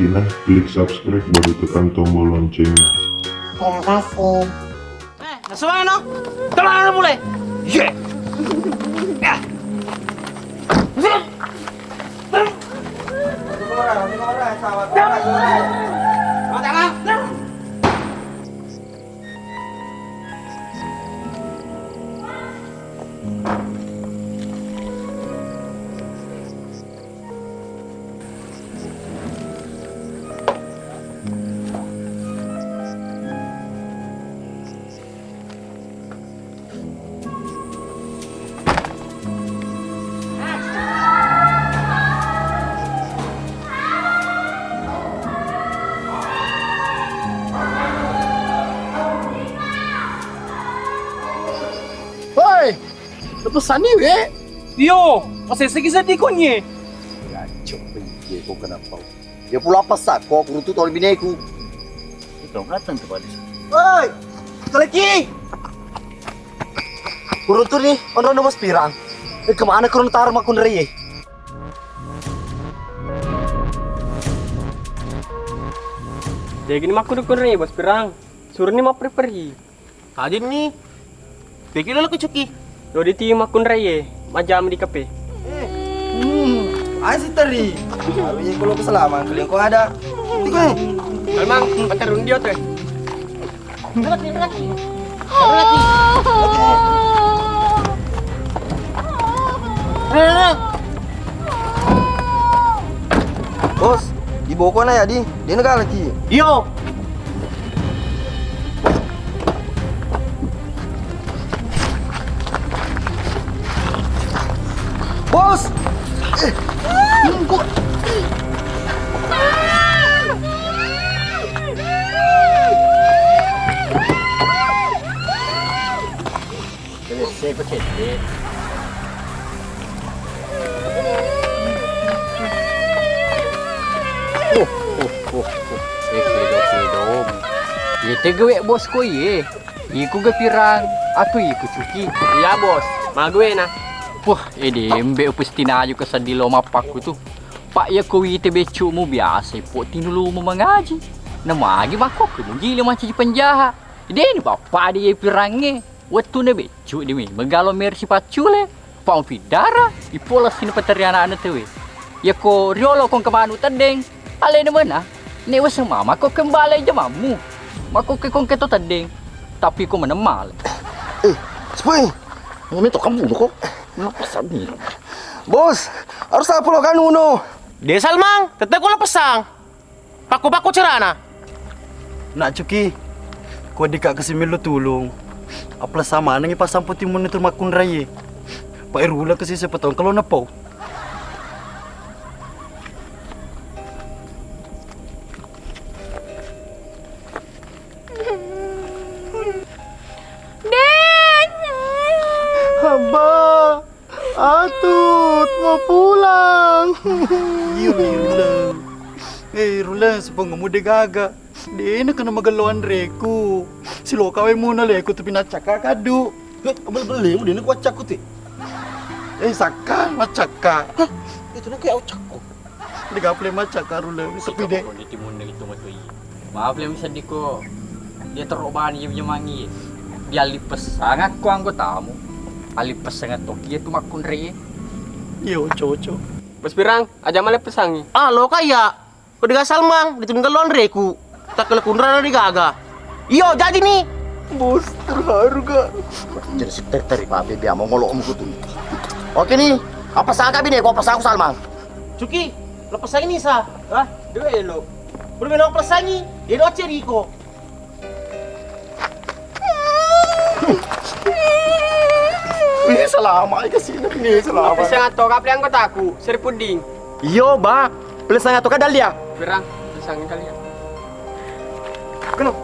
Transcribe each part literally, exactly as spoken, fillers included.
Nah, klik subscribe baru tekan tombol loncengnya. Terima kasih. Eh, nasu mana no? Tenang no mulai. Ye. Ya. Woi, lepas sani we. Iyo, maseseki seddi konye. Gacok, piye ko kenapa? Ya pula pas sakko, kuruntu tau bineku. Itu datang tuh pada. Woi, kaleki. Kuruntu ni, onrono Bos Pirang. Eh, kemana kuruntu taro makkunrai? Jadi ini makkunrai Bos Pirang. Suruh ni mapperi-peri. Tadinni, peki lo kucuki. Lo di ti makkunrai ye, majam di kape. Eh, hmm, ayo siteri. Baru ye kulo keselamang kalian ko ada. Tiko. Kalmang, patar undi ote. Lagi, lagi. Lagi. Bos, di boko na ya di, dia negara ki. Iyo. Bos! Eh, kok selesai kok cedde. Oh, oh, oh, oh. Eh, kedo, kedo. Iya, tegewe bos ko iye. Iku ga Pirang, aku iku Cuki. Iya, Bos. Maguena. Wah, ede embe upestinaju keseddi lo mappakku tu. Pak, ya ko wite beccumu biasa ipo tinulumu mangaji. Namagi makko ke mugile mancaji penjaha. Deni bapak de ye Pirangnge. Wettune beccu de memeng galo mersi paccule. Pau piddara, ipola sini peteri anakna tewe. Yako riolo kong kemanu teddeng, alena mena. Ne weseng mama ko kembali jamammu. Mako ke kong keto teddeng, tapi ko menemmal. Eh, sepoi. Ini to kamu ko. Ngapa sabi? Bos, harus apa lo kanuno? Desa Lemang, tetep ko lo pesang. Pakko-pakko carana. Nak Cuki, ko deka kasi mello tulung. Apala samanengngi pasang putimunna tu makkunraie. Paerula kasi sepetong kalau nepau. Dek. Abah. Atut, mau pulang. Iyo mi Ruleng. Eh, Ruleng, sepengomu de gaga. Dena kena magello anreku. Siloka we muna leku tu pinaccakka kaddu. Bel-, belle mu dena kuaccakku te. Eh, sakka, maccakka. Hah? Itu nak ya ucakku. Dega pale maccakka Ruleng, sepi de. Ko ditimun dari tu matoi. Maaf le miseddiko. Dia terobani jamangi. Dia alipessangakko anggotamu. Alipessangak toki tu makkunrai. Iyo, cocok. Bos Pirang, aja male pesangi. Ah, lo kaya. Ko dega Salmang, ditunggal lo anreku. Tak kele kunrana digaga. Iyo, jadi ni. Bos, terharu ga? Jadi si ter-, teri pabe bia mau ngolok muku tu. Oke ni, apa sangka bine ko apa sangku Salmang? Cuki, lepas lagi ni sa. Hah? Dua elo. Belum elo lepas lagi. Dia doce riko. Wih, selamat, eh, kasih ini selamat. Bisa ngato, kaple anggotaku, Seri Puding. Iyo, ba. Pelesang atau kadal dia? Berang, pelesang kalian. Kenapa?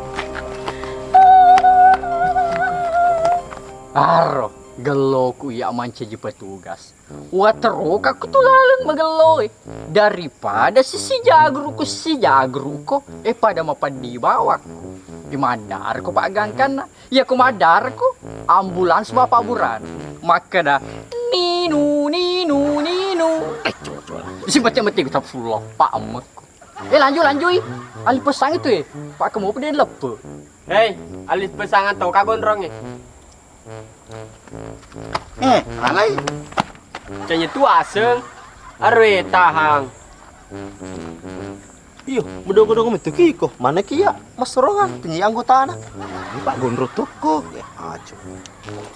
Aro, gelloku iya mancaji petugas. Waterokakku tu laleng magelloe. Daripada sisi jagruku, sisi jagruko, eh, pada mapaddi bawakku. Imandarko paggangkanna. Iya ko madarko, ambulans bapak buran. Makkeda, "Ninu, ninu, ninu." Eh, coba, coba. Si mati-mati ku tapsullo, Pak Ammekku. Eh, lanjut, lanjut. Ali pesang itu, eh. Pak, kamu apa dia lepe? Hei, ali pesang atau kagondrong, eh? Eh, alai. Canya tu aseng. Arwe, tahang. Iyo, bedong-bedong metu ki iko. Mana ki ya? Mas Rohan, penyi anggotana. Ini Pak Gondrong toko. Ya, aja.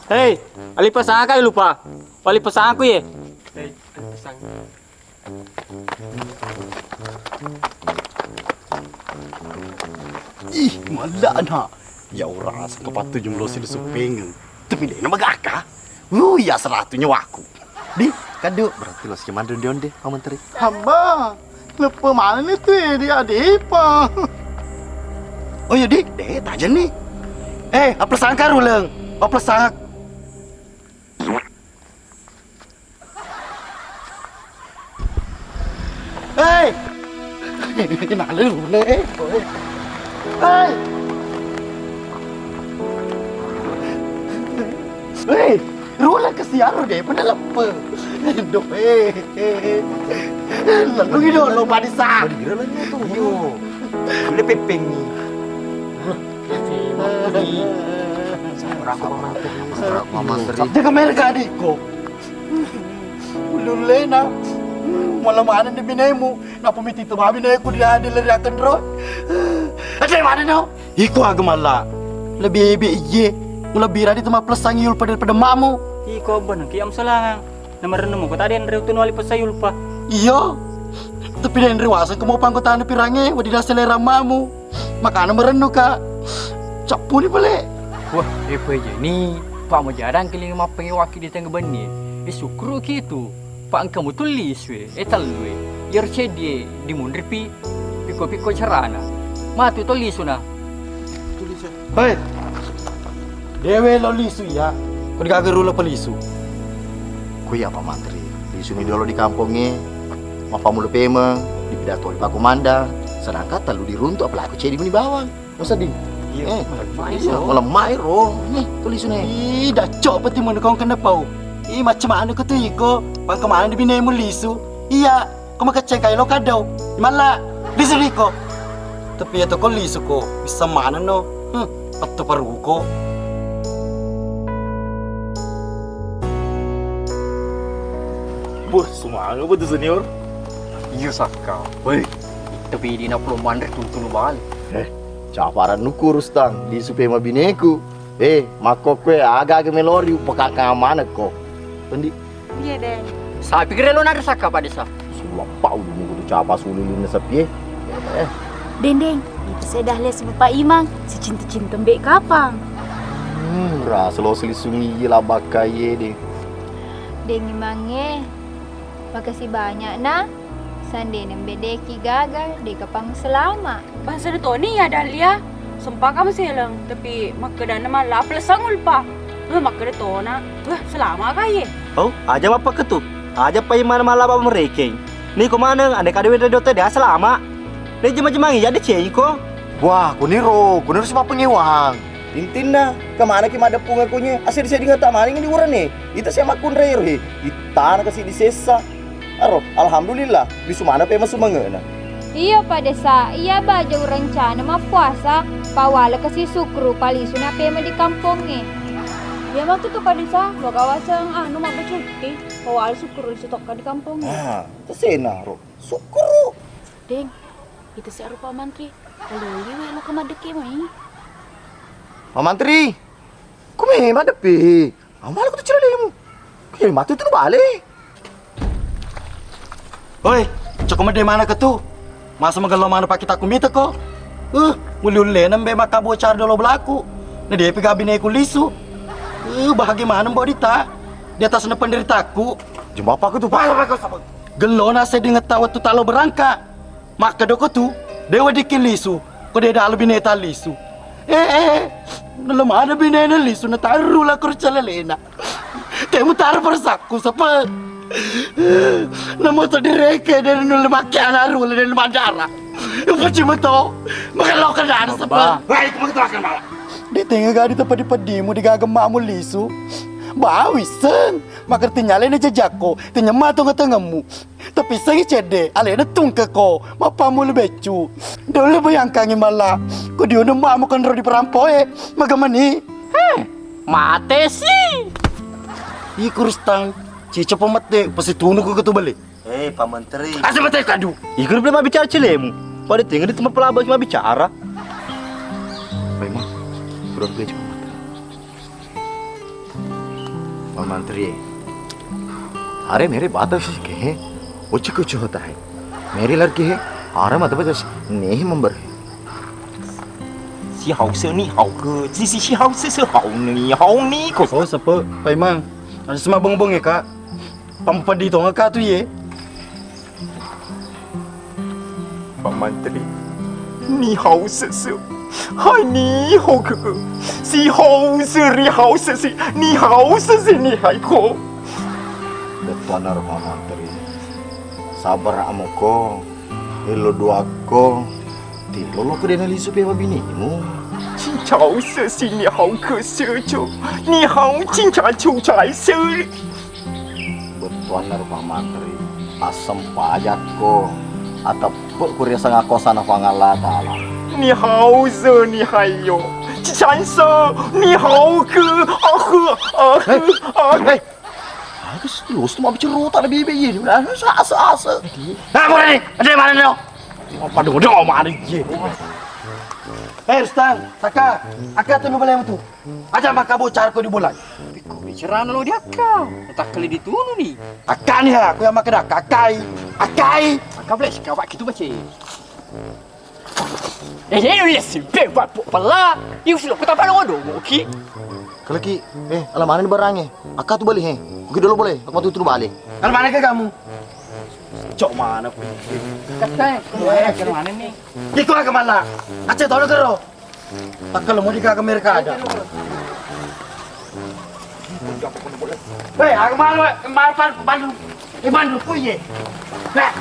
Hei, ali pesang kai lupa. Pali pesang aku, ye. Hei, ali pesang. Ih, malla na. Ya ora, sengkapattu jumlah sing supeng. Tapi dena magaka. Uh, ya seratu nyawaku. Di, kadu, berarti lo si mandu onde-onde, Pak Menteri. Hamba, lepe mana nih tuh ya, di adipa. Oh iya, di, deh, tajen nih. Eh, apel sangkar uleng. Apel sangkar. Hei! Nala rule, eh. Hei! Hei! Rule kesian, rule, pada lepe. Aduh, eh. Lalu gitu, lo pada sa. Badira lah nyoto. Iyo. Rule pepeng nih. Jaga mereka adikku. Ululena. Malah mana di binemu? Napa miti tu babi neku dia di leriakan ro? Ada mana no? Iko aga malla. Lebih ebe iye. Lebih radi tu maplesangi yul pada pada mamu. Iko beneng ki am selangang. Namarennung ko tadi Andre utu nuali pesai ulpa. Iyo. Tapi Andre waseng kemo pangkotana pirange wedi selera mamu. Makana merennu ka. Cappuni pale. Wah, epa jeni. Pak majadang keling mappengi waki di tengah benni. E sukru ki tu. Pak engka mutu lisu e. E tellu e. Yar ceddi e dimunripi. Piko-piko carana. Matu to lisuna. Hei. Dewe lo lisu iya. Ko digaga rulo pelisu. Ko iya Pak Mantri. Lisuni dolo di kampongnge. Mappamulo pemeng, dipidato di Pak Komandang. Sedangkan tellu diruntu apalagi ceddi muni bawang. Masa di? Iya. Eh, iya, malam mai ro. Nih, to lisune. Ih, dacok peti mun kong kena pau. Ih, macam mana ko tu iko? Pangkemana di binemu lisu? Iya. Ko makeceng kai lo kadau. Malla, lisu riko. Tapi ya toko lisu ko, bisa mana no? Hmm, patto paruko. Buh, semangat betul senior. Iya sakka. Woi, tapi di nak belum mandre tuntunu balik. Eh, caparan nuku Rustang, lisu pe mabineku. Eh, makkokkoe aga-aga melori upakaka manekko. Pendi. Iya, Deng. Sapi kira lo nada saka pada sa. Sulappa ulunna kudu capa sulu ulunna sapie. Eh. Deng, Deng, itu saya dah les Bapak Imang, si cinta-cinta mbek kapang. Hmm, rasa lo selisungi iya labakka iye, Deng. Deng Imangnge, makasih banyak, Nak. Sandene mbedeki gaga, deka pang selama. Bangsa de toni ya Dahlia, sempaka maseleng, tapi makkedana malla apelessang ulpa. Weh, makkeda tona. Weh, selama ka ye? Oh, aja mappaketu. Aja pai mana malla baba merekeng. Niko maneng, ane kadewe de dote dia selama. Ne jema-jemangi ya de ceko. Wah, kuniro, kuniro si mappengewang. Intinna, kemanaki maddeppungeng kunye, ase diseddingetta manengngi di urane. Ita sia makkunrai ero he. Ittana kasi disessa. Aro, alhamdulillah, lisu maneng pema sumange'na. Iyo, Pak Desa, iya baja urencana mappuasa, pawala kasi sukru, palisuna pema di kampongnge. Iya matu tu, Pak Desa, lo kawaseng anu mabba cuti, pawala sukru lisu tokka di kampongnge. Ah, tasena ro. Sukru. Deng, itu si arupa mantri. Kalau liwe lo kamadekke mai. Pak Mantri, kume madeppi. Amala ko tu ciralemu. Kume matu tu bale. Oi, coko mede mana ke tu? Masa magello mana pake takku mita ko? Uh, muli ulle nembe maka bocar dolo belaku. Na depi gabineku lisu. Uh, bagaimana mbok dita? Di atas na penderitaku. Jumpa aku tu pala kau sapa? Gello na sedingetta wettu talo berangka. Makkedoko tu, de weddikki lisu, ko de dalu bineta lisu. Eh, eh, nallemana binena lisu, natarru la kurcalalena. Temu taru persakku, sapa? Namo to direke, de nulle makke anaru, de madara. Upaci meto, magello kedana, sapa? Baik, begitu akan malam. De tenga gadi tepedi-pedimu, digaga mamu lisu. Bawisseng, makerti nyalena jajakko, tenyemma tonga-tongemmu. Tapi sengi cedde, alena tungkeko, mappammula beccu. Dolle bayangkangi mala, ko diunu mamo kenro di perampoe, magamani. Heh, mate si. Iku Rustang, cica pemette, pasti tunu ko ketu bale. Eh, Pak Menteri. Asa mate kadu. Iku belum bicara cilemu. Pada tinggal di tempat pelaba cuma bicara. Baik, Mang. Kurang dia cuma mata. Pak Menteri. Are mere bata si ke. Oci kucu hotai. Mere lar ke. Are mata bata si. Nehi member. Si hau se ni hau ke. Si si si hau se se hau ni hau ni ko. Oh, sepe. Baik, Mang. Ada semua bong-bong ya, Kak. Pampadi tongaka tu ye. Pak Mantri, ni hau sese, hai ni hau keke, si hau seri hau sese, ni hau sese ni hai ko. Bettuanna ro Pak Mantri. Sabar amoko, elo duakko, tilolo kedena lisu pe mabinimu. Cincau sesi ni hau ke sejo, ni hau cincau cai seri. Bettuanna ro Pak Mantri, assempajakko, ateppe' ku riaseng akosana Puang Allah Ta'ala. Ni hau se ni hayo, cicanse ni hau ke, aku, aku, aku. Hei, aku terus tu mau bicara rotak ada bebek ye, asa, asa, asa. Ah, mana ni? Ada mana ni? Apa dong, dong, mana ye? Hei, Rustang, Saka, Aka tu nu balai tu. Aja maka bocor ko di bola. Pikku bicarana lo diakka. Takkali ditunu ni. Akkani ha, ko yang makkeda akkai. Akkai. Akka boleh sikawa kitu bace. Eh, eh, eh, simpe, Pak, Pak, pala. Iu sudah kota pada ngodo, oke. Kalau ki, eh, ala mana ni barangnya? Akka tu balik, he. Oke dulu boleh, aku mau tutup balik. Kalau mana ke kamu? Cok mana? Kata, ke mana ni? Iko aga mala. Aceh tolo kero. Takkalemmu di kaka mereka ada. Hei, aga malu, malu pan, pandu. Eh, pandu, kuye. Nah.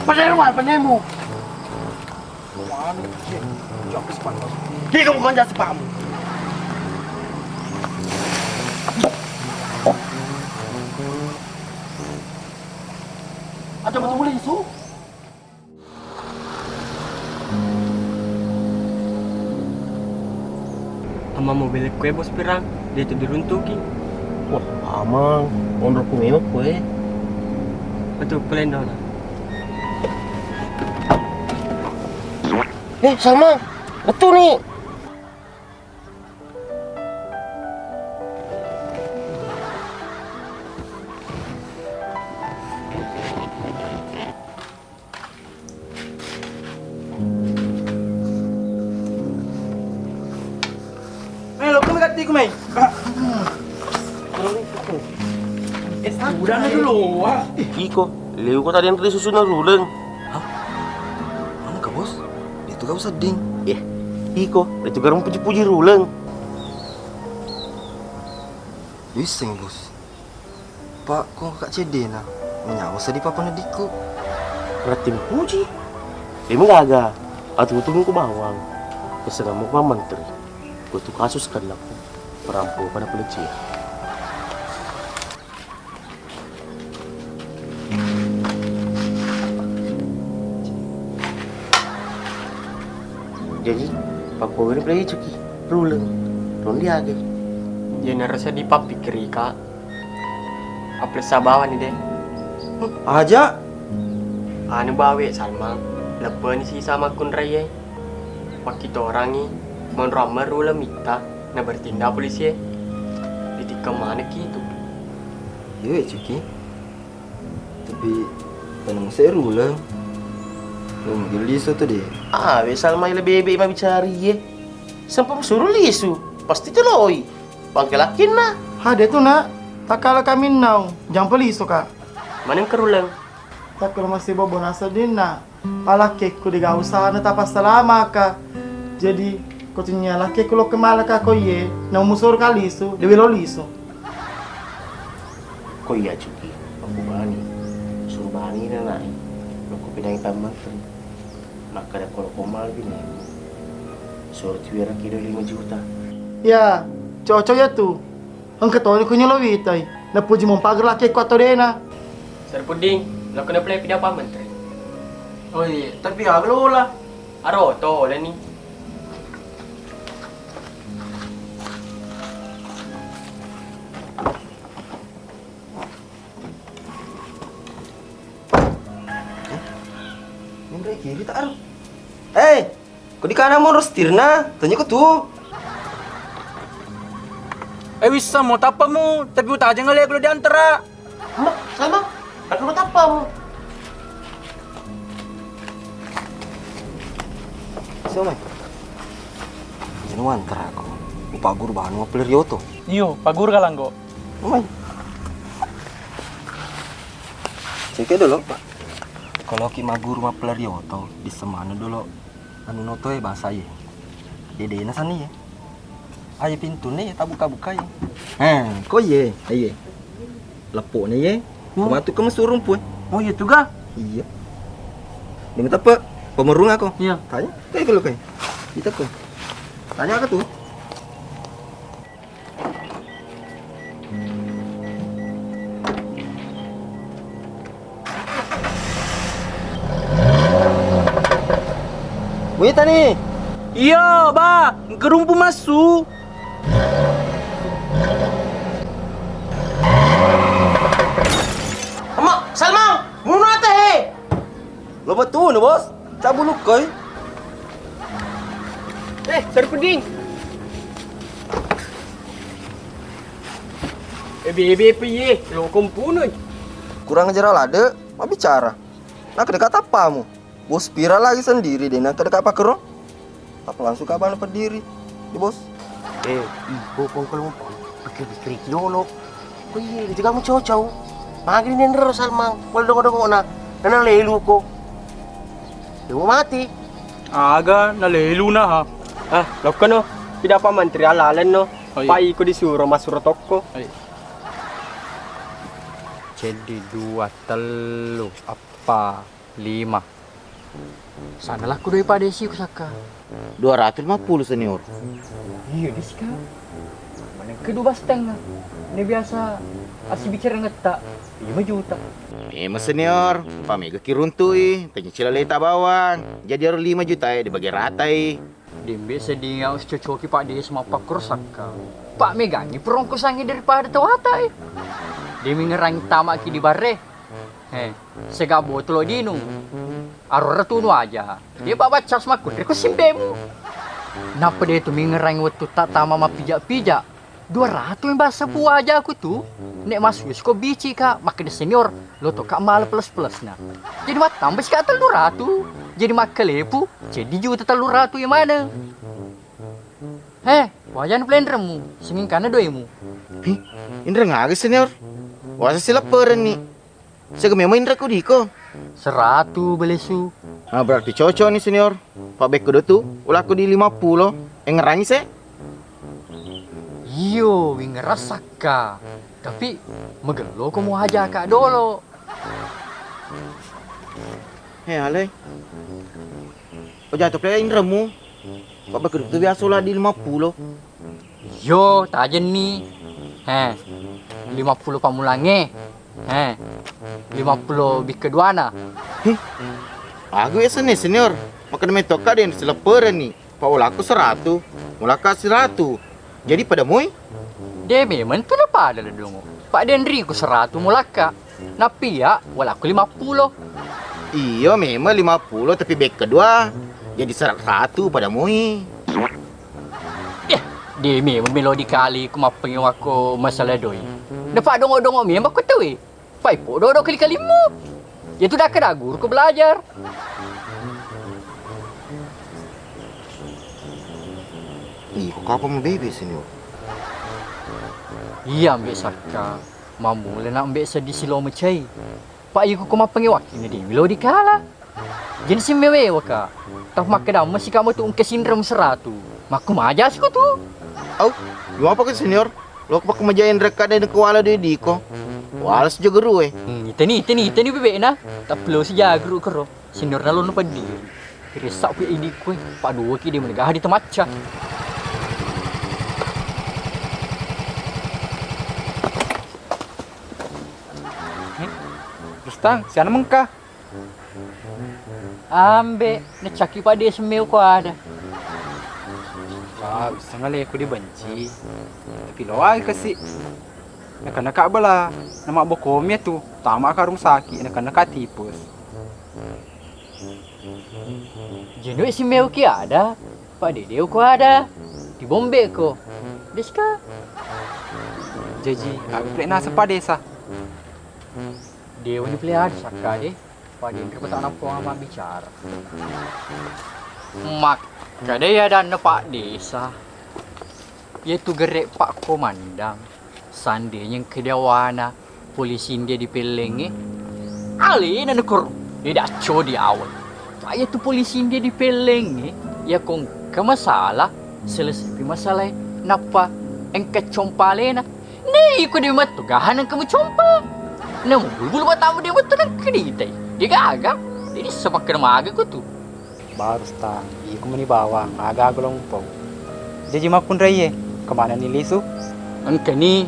Panemu, panemu. Anu, ye. Jok sepatu. Ki kamu konja sepatumu. Ada betul boleh isu? Amma mobil kue bos pirang, dia itu diruntuki. Wah, amang, onrokku memang kue. Betul, pelendona. Eh, Salma, betul nih. Eh, lo kumi katiku mai. Eh, udah dulu, wah. Iko, leu ko tadi yang tadi susu na ruleng. Hah? Mana ke bos? Itu gak usah ding. Eh, iko, itu garung puji-puji ruleng. Bisa bos. Pak, ko kak cedena, menyawa sadi papa nedikku. Berarti mupuji. Emu gaga, atu tunggu ku bawang. Pesenammu ku Pak Menteri. Ku tu kasus kan aku. Perampokan apa lecet. Jadi, pappogani pole cuki, ruleng, rondi age. Iya narasa dipappikkiri, Kak. Applessa bawani de. Aja. Anu bawe Salma, leppeni sisa makkunraie. Makkitorangi, monro ammerru uleng mitta, nabertindak polisie. Ditikkeng manekki itu. Iye, Ciki. Tapi tenang seru uleng. Lo magi lisu tu de. Ah, we Salma ile bebe mabicari ye. Sempa musuru lisu, pasti teloi. Pangkelakkinna. Ha, de tu, Nak. Takkala kaminnau, jampa lisu, Kak. Maneng keruleng. Takkala masih bobo nasa dinna. Palakkekku de ga usahana tapassalamaka. Jadi, ko cinnia lakkekku lo kemalaka ko iye, na umusur ka lisu, de welo lisu. Ko iya cuki, makkubani, suru bani nanai, lokko pinangi Pak Menteri. Makkada ko lokko mal bini. Suru tiwira kido lima juta. Ya, cocok ya tu. Engka toni ko nyolo witai, napuji mompager laki ko atau dena. Sarpudding, lo kena play pida pa menteri. Oh iya, tapi aga lo ola? Aro to oleni. Nindre kiri tak aru. Eh, ko di kana monro setirna, tanya ko tu. Eh, wissa mo tappamu, tapi utajeng ale kalau diantara. Mak, sama. Aku mau tappamu. Siapa? Sini wantara aku. Upaguru banu apa lirioto? Iyo, paguru kalanggo. Mai. Cek dulu, Pak. Kalau ki maguru mappeleri oto, di semana dulu anu noto e bahasa ye. Dedena sani ye. Ayo pintu ne tabuka-buka ye. Eh, ko ye, aye. Lepo ne ye. Matu ke mesurung pun. Oh iya tuga? Iya. Demi tepe pemerung aku. Iya. Tanya, tanya kalau kai. Kita ko. Tanya aku tuh. Wita ni. Iya, ba, engka rumpu massu. Amma, Salmang, muno ate he. Lo betul, Bos. Cabut lu, koi. Eh, Sarpeding. Ebe-ebe pe iye, lo kompunoi. Kurang ajar lade, mabbicara. Nak dekat tapamu. Bos pira lagi sendiri deh, nak dekat pakero. Tapi langsung kapan pediri, di Bos? Eh, iko kongkol mongkol. Pikir-pikir dolo. Ko iye, jaga mu cocau. Magi ni nendro Salmang, wala dongo-dongona. Nana lelu ko. Dewa mati. Aga naleluna ha. Ah, lokkono. Tidak apa mantri ala-alenno. Oh, iya. Pai iko disuro masuro tokko. Oh, iya. Ceddi dua, tellu, appa, lima. Sana lakku doi Pak Desi ku sakka. Dua ratus lima puluh senior. Iya, Desi ka. Mana kedua setengah. Ini biasa asi bicara ngetta lima juta. Memang senior, pa mega kiruntui, tanya cila leta bawang. Jadi harus lima juta ya dibagi ratai. Dembe sedinga us cocoki Pak Desi mappakkoro sakka. Pak megangi perongko sangi daripada tawata eh. Demi ngerangi tamaki di bare. He, sega botolo dinung. Arora tunu aja. Dia bawa cas makkunre ko simbemu. Nappa de tu mingerangi wettu tak tama mapija-pija. Dua ratu yang bahasa buaja aku tu. Nek mas wis ko bici ka, makkeda senior, lo to ka mala plus-plus na. Jadi mattamba sika tellu ratu. Jadi makkalepu, jadi juta tellu ratu yang mana? He, wajan pelenremu, sengingkana doimu. Hi, inreng aga senior. Wasa silepperenni. Sega memang indra kudiko. Seratu belesu. Ah, berarti cocok nih senior. Pak Bek kudu tu, ulaku di lima puluh. Engerangi se? Iyo, wingerasakka. Tapi megello ko mau aja kak dolo. He ale. Oh jatuh pe inremu. Pak Bek kudu tu biasa ulah di lima puluh. Yo, tajenni. He, lima puluh pammulangnge. He, lima puluh bikkeduana. Hih, aku ya seni senior. Makkeda metokka de silepperenni. Pak ulaku seratu, mulakka seratu. Jadi pada mui? De memang tu na pada ledongo. Pak denriku seratu mulakka. Napia walaku lima puluh. Iyo memang lima puluh tapi bek kedua. Jadi seratu pada mui. Eh, de memang melo dikali ku mappengewakko masalah doi. Dapat dongo-dongo memang ku tahu. Pai podo do kali-kalimmu. Itu dah kada guru ku belajar. Ih, kok apa mau bebe senior? Iya, ambil sakka. Mamule nak ambil sedih silo mecai. Pak iku ko mappengewakki na de melo dikala. Jadi simmewewa ka. Tau makkeda mesi ka matu engka sinrem seratu. Makku maja siku tu. Au, yuapa ke senior? Lo pakku maja enrekka de ko wala de diko. Wala sejo guru e. Hmm, iteni, iteni, iteni bebek na. Tapi lo si jagru kero. Senior na lo no peddi. Risa ku idi ku. Pak dua ki de menegah di temacca. Rustang, siana mengka? Ambe, necaki Pak Desa meo ko ada. Ah, bisa ngale ku dibenci. Tapi lo ai kasi. Nakana ka bela, nama bokomi tu, tama ka rumah sakit, nakana ka tipes. Jeno si meo ki ada, Pak Dede ko ada. Di Bombe ko. Deska. Jaji, aku plek nasa Pak Desa. Dewa ni pilihan sakka de. Pada engka petanang puang mabbicara. Makkeda iya adanna Pak Desa. Iyatu gere' Pak Komandang. Seandainya engka diawana polisi dia di Pellengnge, alena nekor de dacco di awal. Iyatu polisi dia di Pellengnge, iya ko engka masalah, selesaipi masalah e. Nappa engka compalena. Ne iko de metto gahaneng kamu compa. Namu bulu-bulu matamu de metto nang keditai. De gaga. Jadi sepakkena maga ko tu. Baru stang, iko meni bawang, aga-aga lompong. Jaji makkunraiye, kemana ni lisu? Engkani,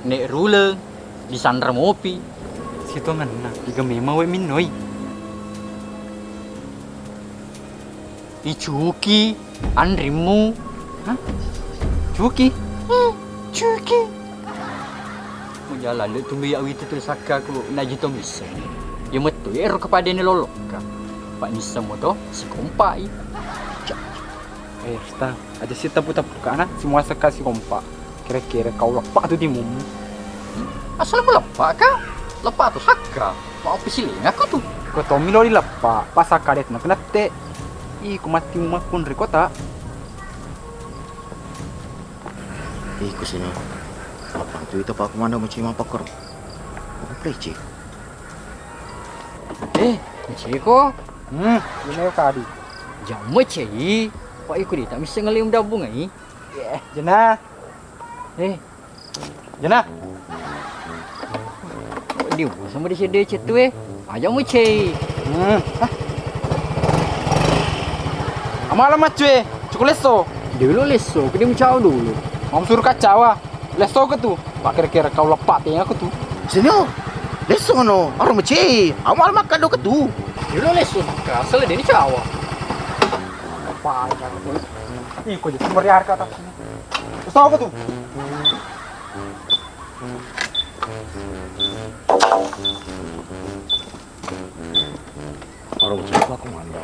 nek ruleng, disanra mopi. Sitongenna, iga memang we minnoi. Icuki, anrimmu. Hah? Cuki? Hmm, cuki. Mujala le tumbi ya wita tu sakka ku naji to misseng. Ya mettu ero kepadene lolokka. Pak misseng moto sikompai. Eh, Rustang, aja si tapu-tapu kana semua sekka sikompa. Kira-kira kau leppa tu timummu. Asal mu leppa ka? Leppa tu sakka. Mau pisilinga ko tu. Ko tommi lo dileppa, pas sakka de tu nakenette. Ih, ku matti mu makkunri kota. Ih, ku sini. Apa tu itu Pak Komando macam apa kor? Apa preci? Eh, macam ko? Hmm, ini kadi. Jamu cai. Pak iku di tak mesti ngelim dabung ai. Jena. Eh. Jena. Di ubu sama di sede cetu eh. Aja mu cei. Hmm. Hah? Amala macue, cukup lesso. Dulu lesso, kedi mu cawa dulu. Mau suruh kacawa. Lesso ke tu. Pak kira-kira kau lepak tengah ke tu. Senior. Lesso no, aru macei. Amala makkado ke tu. Dulu lesso maka, asal dia ni cawa. Apa aja. Ih, kau jadi meriar kata. Tahu apa tuh? Orang siapa aku mandang.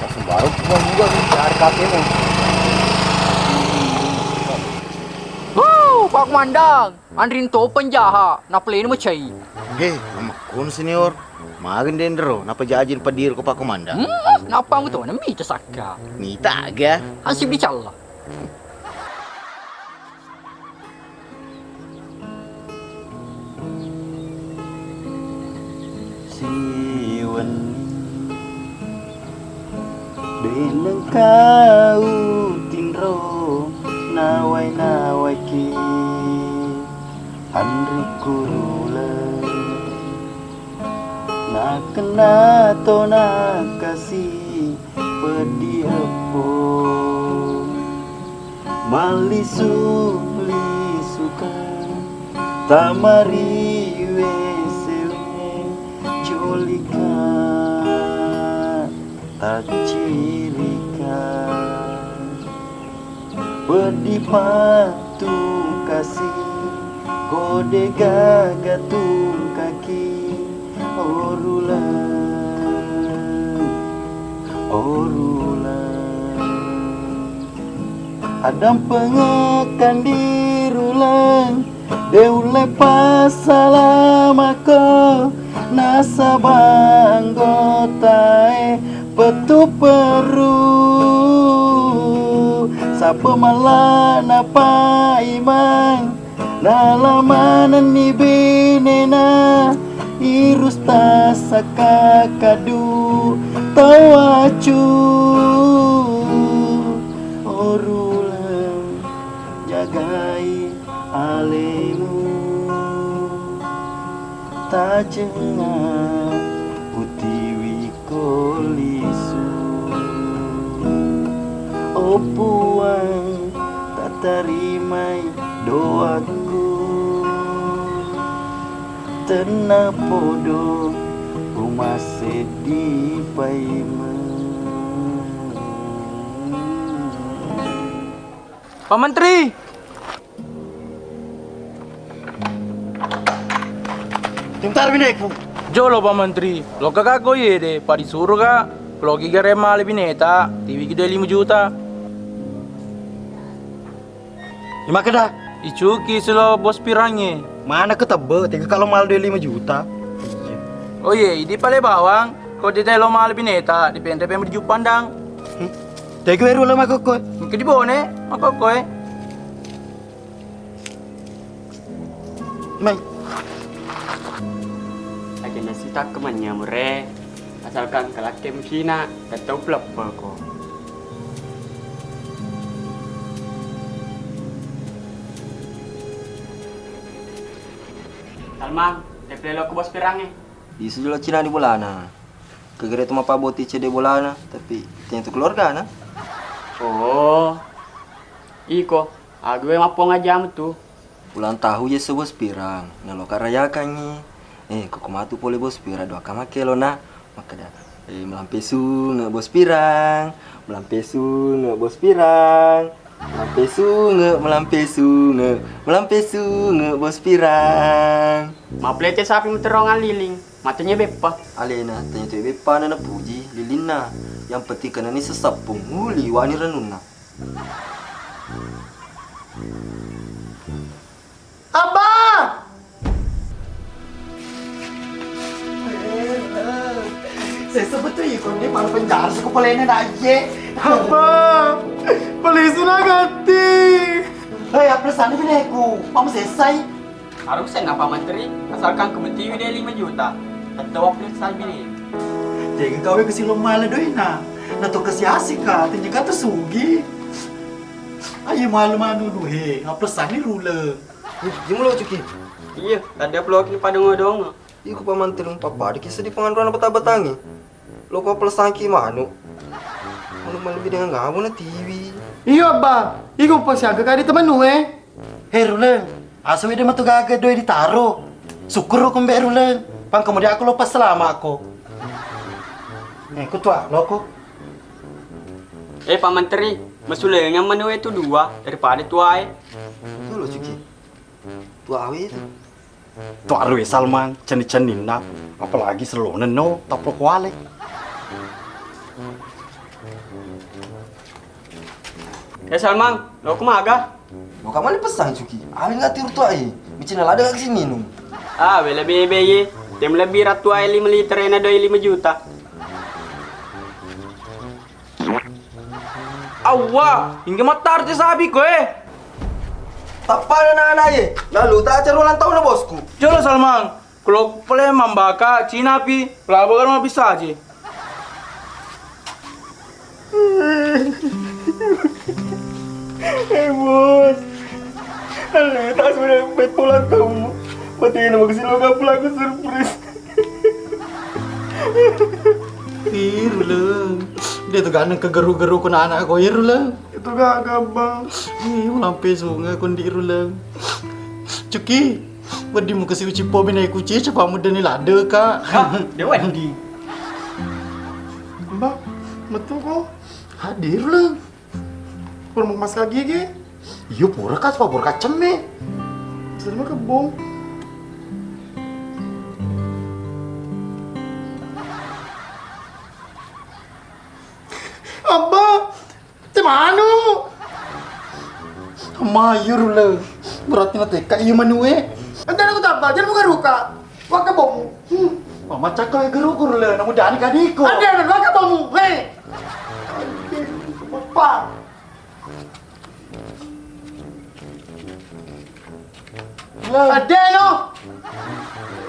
Sembarang cuma juga nih, cari katanya. Wuh, Pak Komandang, anrin to penjaha, napleni macai. He, amakkun senior. Magen dendro, napa jajin pediri ko Pak Komandang? Hmm, napa mu to, nami sakka. Nita aga. Asib dicalla. Siwenni de nengka utinro nawai-nawaiki anrikku ruleng. Nakenna to nakasi peddi eppo. Mallisu-lisuka tamari wesewe colika taccilika. Peddi pattungkasi, ko de gaga tungkaki, o ruleng, o ruleng. Addampengekkan di ruleng, de ulle passalamako, nasaba anggotae pettu perru. Sape mallana paimeng, nala manenni benena, irus tassakka kadu tau acu. O ruleng, jagai alemu. Tajengnga utiwiko lisu. O Puang, tatarimai doaku. Tenna podo, umasseddi paimeng. Pak Menteri! Pintar bineku. Jolo, Pak Menteri. Loka ka ko yede, padisuro ka. Loki gare male bineta, tiwi gede lima juta. Imakeda? Icuki silo bos pirangnge. Mana ketebbe, tega kalau mal dua lima juta. Oh iye, idi pale bawang, ko dita lo mal bineta, dipenre pemri jupandang. Hmm. Tega weru lo makokko. Mungkin dibone, makokko e. Mai. Agenna sitakka manyamure, asalkan kalakke mukina, tettau peleppeko. Salmang, teplelo ku bos pirangnge. Isu jolo cina di bolana. Kegere tu mapaboti cede bolana, tapi tentu keluargana. Oh, iko. Ague mappuang aja metu. Ulang tahu je bos pirang, naloka rayakangngi. Eh, koko matu pole bos pirang, doaka makkelo na makkeda, eh, melampe sunge bos pirang, melampe sunge bos pirang, melampe sunge, melampe sunge, melampe sunge bos pirang. Maplete sapi muterongang liling, matenya beppa. Alena, tanya tu beppa na napuji lilinna. Yang penting kenani seseppung, muli wani renunna. Abba! Sesa betul ya, kau ni malu penjara suku pelene nak je. Abba! Polisi na gatti. Hei, apa sana bineku? Mama selesai. Harus saya napa menteri, asalkan kemetiwi deh lima juta. Tetap waktu salbini. Tega gawe ke silong mala doina. Na to kasiasi ka, tanya kata sugi. Ayo malu manu duhe, apa sani rule. Ih, jimu lo cuki. Iya, tadi upload ni pada ngodong. Iku pamanteng pappada kisa di panganduan bata-batangi. Loko pelesangki manu. Manu malebbi dengan ngamu na tiwi. Iyo, Abba. Iku pasiaga kadi temanu e. He, Ruleng. Asu ide matu gaga doi ditaro. Syukur ko mbe Ruleng. Pang kemudian aku lupa selama aku. Eh, ku tua loko. Eh, Pak Menteri, mesulengeng manu e tu dua daripada tuae. Itu lo cuki. Tuawe itu. Tuaru e Salmang, cenni-cenninna, apalagi selonenno, tapro kuale. Eh Salmang, lo kumaga? Lo kamali pesang cuki, awi ngati urtua e, micina lada gak kesini nung. Ah, bela bebe ye, tem lebih ratu ae lima liter ena doi lima juta. Awwa, hingga mattar te sapi koe. Tappana nana ye, lalu tak acara ulang tahun bosku. Jolo Salmang, kalau pele mambaka Cina pi, pelaba kan mabisa aja. Eh bos, ale tak sudah bet ulang tahun. Berarti ini maksud lo gak pelaku surprise. Ih, Ruleng. Dia tu gak neng kegeru-geru ku anak ko, ya, Ruleng. Itu gak gampang. Ih, melampe sungai ku ndi, Ruleng. Cuki, wedding mu kasi uci po bina kuci, coba muda ni lade, Kak. Ah, dia wedding. Mbak, betul kok. Hadir, Ruleng. Pura mau mas kaki ge. Iyo pura kas pura kacem me. Bisa cuma kebong. Abba, te manu. Amma iyo Rule. Berarti na teka iyo manue. Ente aku tambah, jangan buka ruka. Waka bomu. Hmm. Mama cakal geru Rule, namu dani kadiko. Ada ada waka bomu. Hei. Apa? Adeno!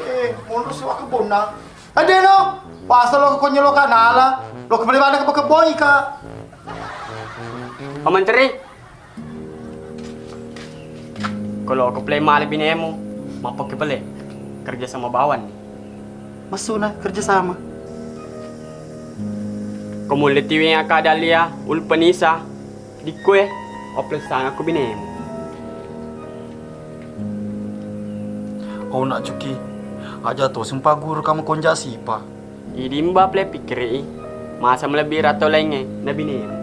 Eh, mundur si waka bonna. Adeno! Pasal lo konyo lo kanala. Lo kembali mana ke kebon ika. Pak Menteri. Kalau ke play male binemu, mau pakai play kerja sama bawan. Masuna kerja sama. Kamu letiwi yang kada lia ulpenisa. Dikkoe, oplessangaku binemu. Oh, nak Cuki, Aja to sempa guru kamu konja sipa. Idi mba ple pikkiri i. Masa melebbi ratto laingnge na binemu.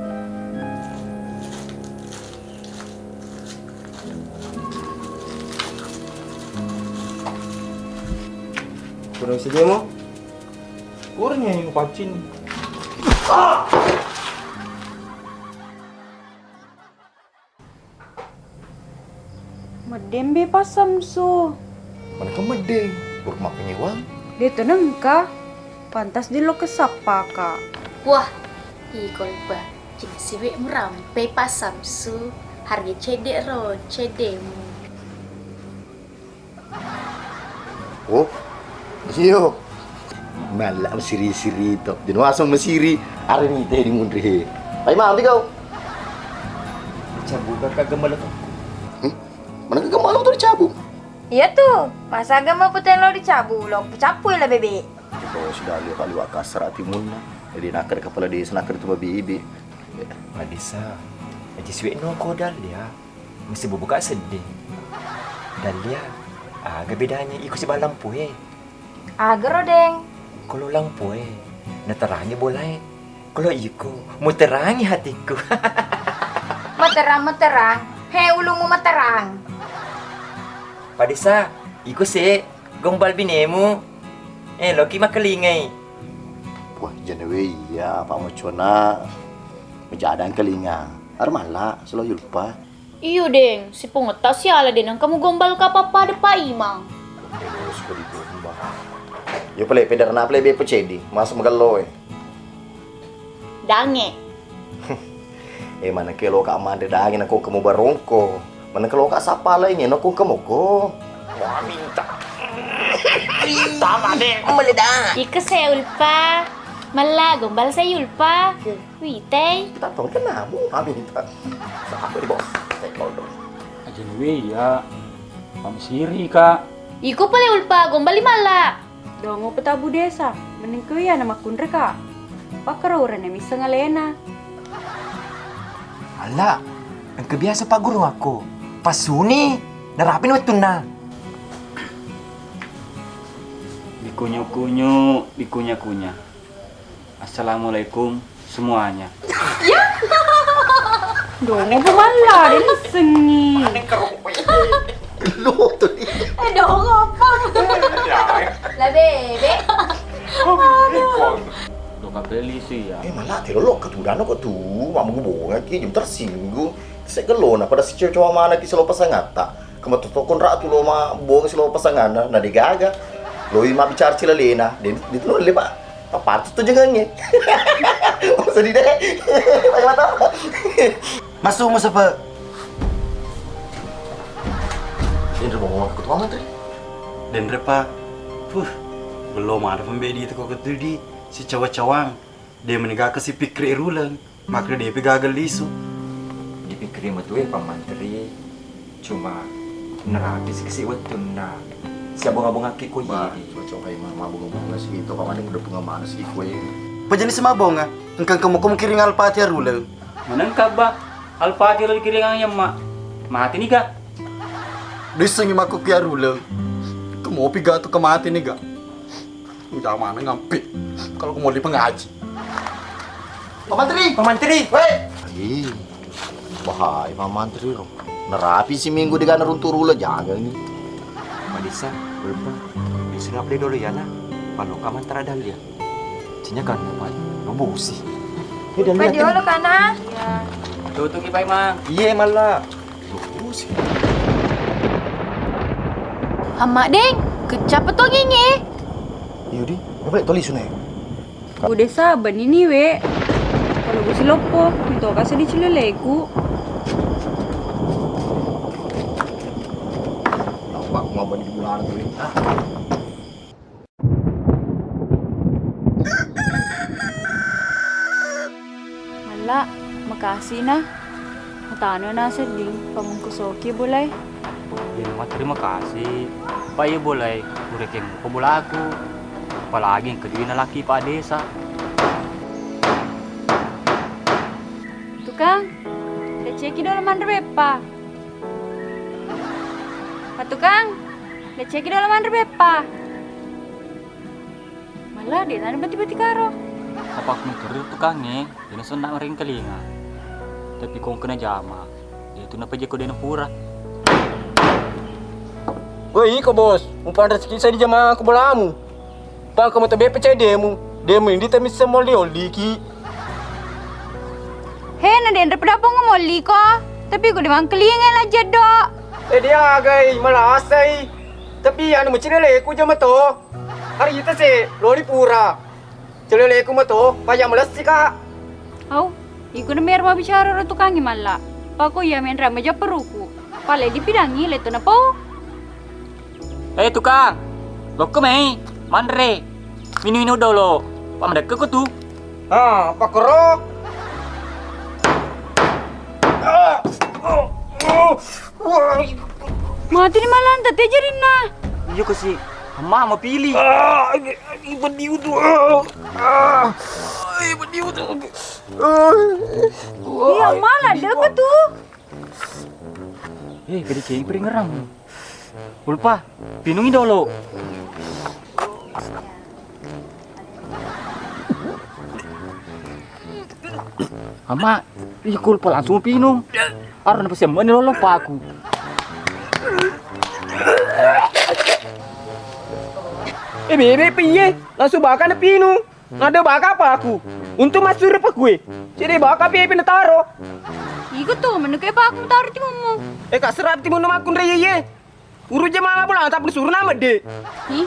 Kurang sedemo. Kurangnya yang pancing. Meddembe Pa Samsu. Manengka meddeng, baru makkanyewang. De to nengka, pantas di lo kesappaka. Wah, iko lupa. Jenis siwe murampe Pa Samsu, harga cedde ro, ceddemu. Oh, iyo. Malla siri-siri to. Jadi langsung mesiri, hari ni teh di munri. Pai mati kau. Dicabut kakak gembala tu. Hmm? Mana gembala tu dicabut? Iya tu, masa agama putih lo dicabut, lo capu lah bebek. Kita sudah lihat kali wakasar ati munna. Jadi nakar kepala desa, nakar tu babi ibi. Pak Desa, aja suwe no kodal dia. Mesti bubuka sedde. Dalia, aga bedanya iko sibawa lampu e? Aga ro, Deng? Kalo lampu e, naterangi bola e. Kalo iko, muterangi hatiku. Materang, materang. He, ulumu materang. Pak Desa, iko se, gombal binemu. Eh, loki makkelingai. Wah, jenewe iya, Pak Mocona. Mejadang kelinga. Armala, selo yulpa. Iyo, Deng, sipongetta siala, Deng, engka mugombal ka pappada Pa Imang. Terus ko digombal. Yo pale pederna pale be pecedi, masa magello e. Dange. Eh, mana ke lo ka manre dange nako kamu barongko. Mana ke lo ka sapa lainge nako kamu ko. Wah, minta. Minta made. Meledak. Iko seulpa. Mella gombal seulpa. Witei. Kita tong kena bu, amin. Sapa di bos? Tekol dong. Aja nuwe ya. Pamsiri, Kak. Iko pale ulpa gombali malla. Dongo petabu desa, menengko iya na makkunre, Kak. Pakkarourane misseng alena. Alla, engka biasa pagguru aku. Pasuni, narapi wettunna. Dikunyu-kunyu, dikunya-kunya. Assalamualaikum semuanya. Dongo pemalla, de nissengi. Lo tadi. Eh, dongo apa? La bebe. Doka peli sih ya. Eh, malah telo lo ketudano kok tu, mamu bonga ki, jam tersinggung. Segelona pada si cewek cowok mana ki selo pasangatta. Kema tu tokon ra tu lo ma bonga selo pasanganna, na degaga. Loi ma bicara cilalena, de, de tu le, Pak. Apa tu tu jenenge? Sedih deh. Pakai mata. Masuk, masuk, Pak. Denre mau ngomong ke ketua menteri. Denre, Pak. Puh, belum ada pembedi itu kok ketudi si cawa-cawang. De menegaka si pikkiri ruleng. Makna depi gaga lisu. Dipikkiri metue Pak Manteri, cuma narapi sikesi wettunna. Siabong-abongakki ko. Bah, iya. Cocok kai mabonga-bonga si itu, Pak Manteri udah pengemana si kue. Apa jenis mabonga? Engkang kamu kamu kiring Al-Fatihah ruleng. Menengka, Bah. Al-Fatihah lo dikiringang ya, Mak. Mati nih, Kak. Disengi mako kia ruleng. Kamu pi gak tuh kemati nih, gak? Udah mana ngampe kalau mau di pengaji. Pak Mantri, Pak Mantri, weh. Ih, bahaya Pak Mantri ro. Narapi si minggu di kana runtu rula jangan ni. Madisa, lupa. Di sini apa dulu ya, nak? Kalau kamu antara dahlia. Cinya kan, Pak. Lo bosi. Eh, dahlia. Pak, diolo kana? Iya. Tutuki, Pak Imang. Iya, malah. Amma Deng, kecap to ngingi. Yudi, apa toli sunai? Udah saben ini we. Kalau gue si loppo, itu kasih di cileleku. Nampak mau bani bulan tuh. Ah. Malla, makasih na. Matano na sedding, pamungkusoki bolae. Iya, terima kasih. Pak, iya bolae, urekeng ko bolaku. Apalagi yang kedua na laki Pak Desa. Tukang, deceki dolo manre beppa. Pak Tukang, deceki dolo manre beppa. Lah, de' nana bati-bati karo. Apa aku mikir tukangnge, de' nasenna maringkalinga. Tapi kong kena jama, de' tu napajeko de' napura. Woi, iko bos, mupanre sikisa di jama aku bolamu. Pangka mata bepe cedemu, de' mending tamissa molli-olliki. He, na denre pada pongo molliko. Tapi ko de' mangkalinga la jeddo. Eh, dia agai malasai. Tapi anu macileleku jama to. Hari ita se lori pura. Celeleku mato, paya malessi ka. Au, iko na mero mabbicara ro tukangnge malla. Pako iya menre majapperuku. Pale dipidangi leto napau. Eh tukang, lokko mei, manre. Minu-inu dolo. Pa madekko ko tu. Ah, pakoro. Ah, oh, oh. Wah. Mati ni malanta te jarinna. Iya kasi, amma mapili. Ah, ibu diu tu. Ah, ibu diu tu. Iya, malah deket tu. Eh, gede ceng peringerang. Ulpa, pinungi dolo. Amma, iko Ulpa langsung pinung. Aro napasiammeni lolo paku. Eh, bebe piye? Langsung baka napinung. Nade baka paku. Untung massuru pakue. Cede baka piye pinataro. Iko tu, menukei paku taro timummu. Eh, kasserap timunna makkunrai iye. Uru jamaah bola tapi disuruh nama de. Hi,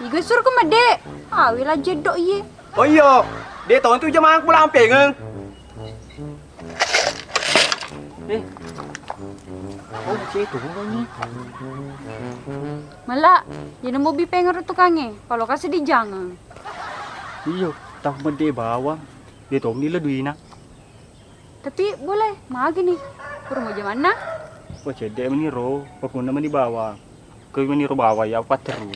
iga suruh ke mede. Awi la jeddo iye. Oh iyo, de tontu jamaah bola ampengeng. Eh, oh cek itu bukan ni. Mala, ina mobi pengeng ro tukangnge, palo kasi di jangang. Iyo, tau mede bawang, de tongi la duina. Tapi boleh, magi ni. Pura mo jamanna? Wah, cedde meni ro, pakunna meni bawang. Kau meni ro bawang, ya patteru.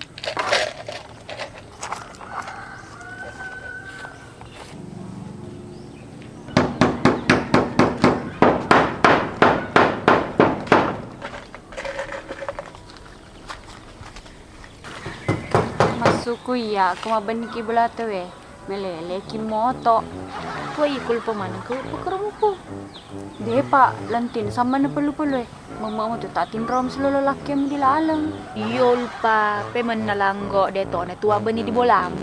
Massuku iya, ko mabbenni ki bola tauwe. Meleleki moto. Woi, kulpa manengku, pukeremuku. Depa, lentin sammanna pelu-pelu e. Mama mutu tak tinro silolo lakkemu di laleng. Iyo, Ulpa, pemenna langgo, de tona tua beni di bolamu.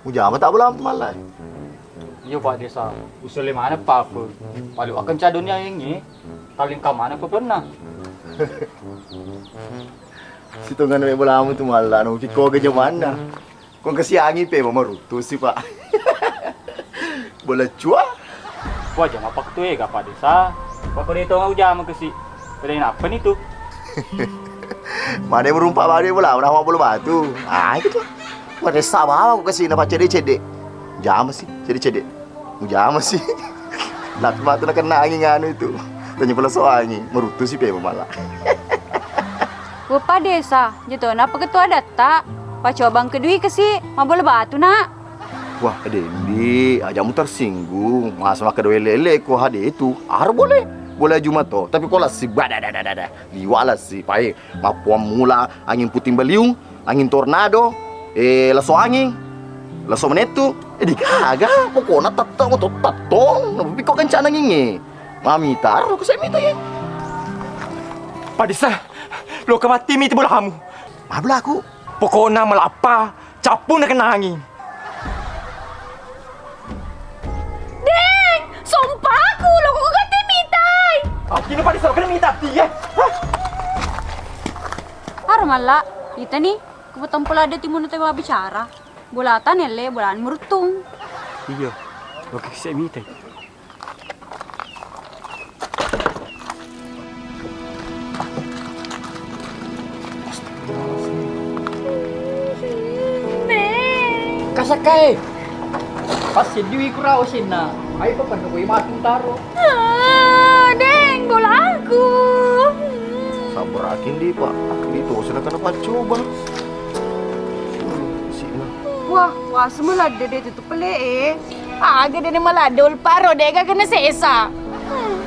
Mujama tak bola malla. Iyo, Pak Desa, usule mana pape. Palu akan cadonnya ini. Talingka mana papenna. Sitongan we bolamu tu malla, no piko ga jamanna. Ko kasi angi pe mamaruttu si, Pak. Bola cua. Wah, jama paktu e ga, Pak Desa. Pak Desa to ujama kasi. Pada apa ni tu? Mane merumpak bade bola, nama bola batu. Ah, itu tu. Wah, desa bawa ko kasi na cede-cede. Jama si, cede-cede. Mujama si. Tapi matu nakenna anging anu itu. Tanya pula so anging, meruttu si pema malah. Weppa desa, jatona apa ketua datta. Pacobang kedui kesi, mabola batu nak. Wah, Dendi, ajamu tersinggung. Masa maka doe lele ko hade itu. Aro boleh. Boleh juma to, tapi ko lassi badadadadada. Liwa lassi, pae. Mappuang mula angin puting beliung, angin tornado, eh, leso angin, leso menettu, eh, digaga, pokokna tettong, tettong, napi ko kencana nginge. Mami taro ko saya minta ye. Padisa, lo kemati miti bolamu. Ma bolaku? Pokokna malappa, cappu na kenangi. Deng, sompaku, lo kok gati mitai. Ati no pada sokna mita ati ye. Hah? Aro malla, itani, ku tempo ladde timunna te mabbicara. Bolata nelle, bolani muruttung. Iya, lo kok kisse mitai. Kasakkae. Pas seddiwi kura osinna. Ayo papanna koi matu taro. Ah, deng, bolaku. Sabar akin di, Pak. Di to sila kana paccoba. Sina. Wah, wah, semua ladde de tutup pele e. Aga dene maladde ulparo de ga kena sesa. Hmm.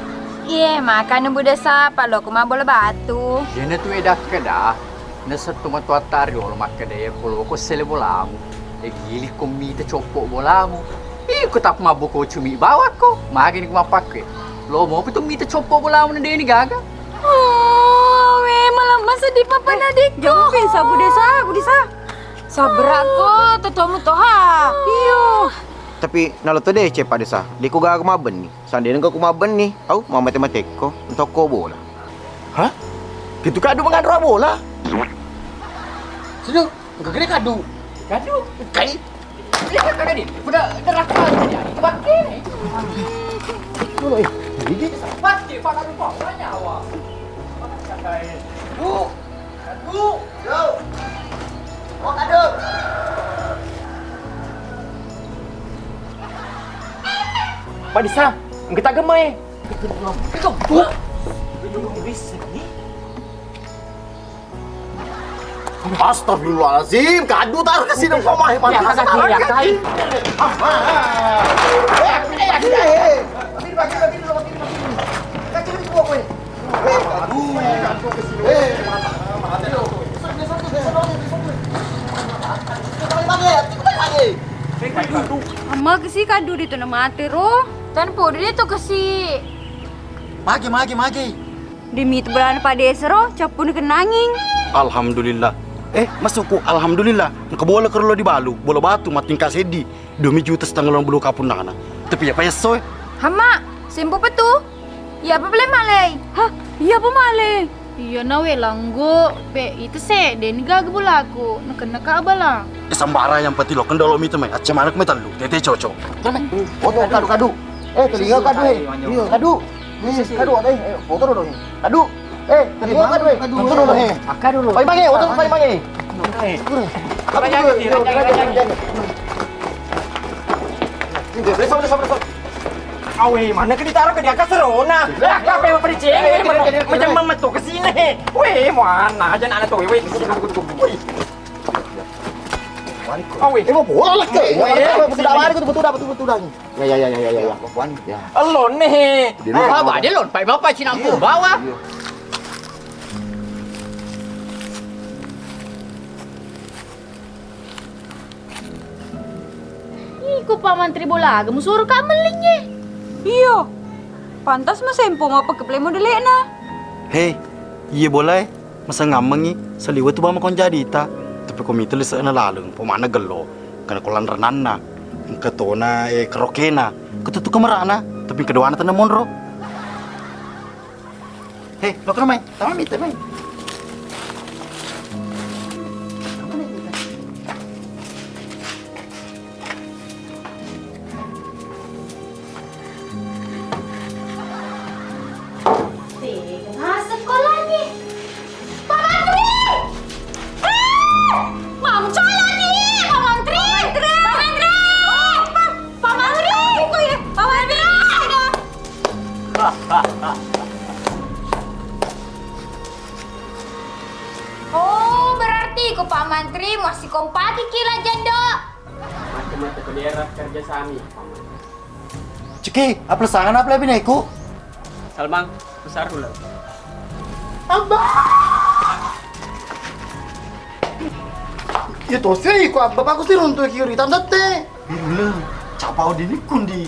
Iye, makana buda sapa lo ko mabola batu. Dene tu edakkeda. Nasettu matoatta riolo makkeda, "Iya, ko loko sele bolamu, e, gilikko mita coppo bolamu. Iko tappa mabbo ko cumi bawakko, magani ko mappakke. Lo mopi tu mita coppo bolamu na deni gaga." Oh, we, malamma sedih papa nadikko. Jangan pensa, Bu Desa, Bu Desa. Sabrakko, totomu toha. Iyo. Tapi nalo to dece, Pak Desa. Deko gaga mabbenni. Sandena engka ku mabbenni, au, mamate-matekko, entokko bola. Hah? Itu kadu menganro bola? Sedu, engka gede kadu. Kadu? Kai. Lihat kadu ni, udah neraka aja jadi. Coba ke. Dulu, eh, jadi. Pasti, Pak, kadu, Pak, nyawa. Aduh. Aduh. Yo. Oh, kadu. Pak Desa, engka taggemma, eh. Itu, itu, itu. Astagfirullahaladzim, kadu tar ke sini kau mah. Ya, kaki, ya, kai. Ah, ah, ah. Eh, eh, eh, eh. Kaki, kaki, kaki. Amma kesi kadu de tu na mate ro. Tan podo de tu kesi. Magi, magi, magi. Demi tu belana Pak Desa ro, cappuni kennanging. Alhamdulillah. Eh, masukku, alhamdulillah. Engka bola kerlo di balu, bola batu, mattingka seddi. Dua mi juta setengah lima puluh kapunnana. Tapi apa ya soe? Hama, sempo petu. Iya apa pale malei? Hah? Iya apa malei? Iya na we langgo, pe itu se, deni gaga bolaku, nakenna ka abala. Eh, sambara yang penting lo kendolo mita mai, acce mana kami tellu, tete cocok. Oto kadu kadu. Eh, telinga kadu, eh. Iya. Kadu. Eh, kadu, eh, foto dulu, eh. Kadu. Eh, telinga kadu, eh. Foto dulu, eh. Kadu dulu. Pai mange, foto pai mange. Apa yang ini? Besok, besok, besok. Awe, mana ke ditaruh ke di atas serona? Lah, kape apa dicengin? Macam memetu ke sini. Weh, mana aja anak tuh, weh. Weh. Awe. Eh, mau bola lah, Kak. Weh. Betul dah, betul dah, betul dah. Ya, ya, ya, ya, ya, ya. Ya. Elo nih. Di luar. Ah, apa dia lon? Pai bapak Cina pun bawa. Iya. Iko Pak Mantri bola aga musuruh ka mellingnge. Iyo. Pantas masempong apa keplemo dele'na. Hei, iye bolae, masengammengi, saliwe tu bama konjadita. Tapi ko mita lise'na laleng, pomana gello, kena ko lanrenanna, engka tona, eh, kerokena, ketutu kemerana, tapi keduana tenna monro. Hei, lo kena mai, tama mita mai. Tega sekolahnya. Pak Mantri! Ah! Mamcolani, Pak Mantri! Pak Mantri! Pak, Pak Mantri! Kok ya? Pak Mantri! Oh, berarti ku Pak Mantri masih kompaki kila jando. Mate-mate ko daerah kerja sami, Pak Mantri. Ciki, apa sangan apa lebih neku? Salmang, besar dulu. Abba! Ya tosi ko abba, aku sih runtuh kiri tante teh. Dulu, capau dini kundi.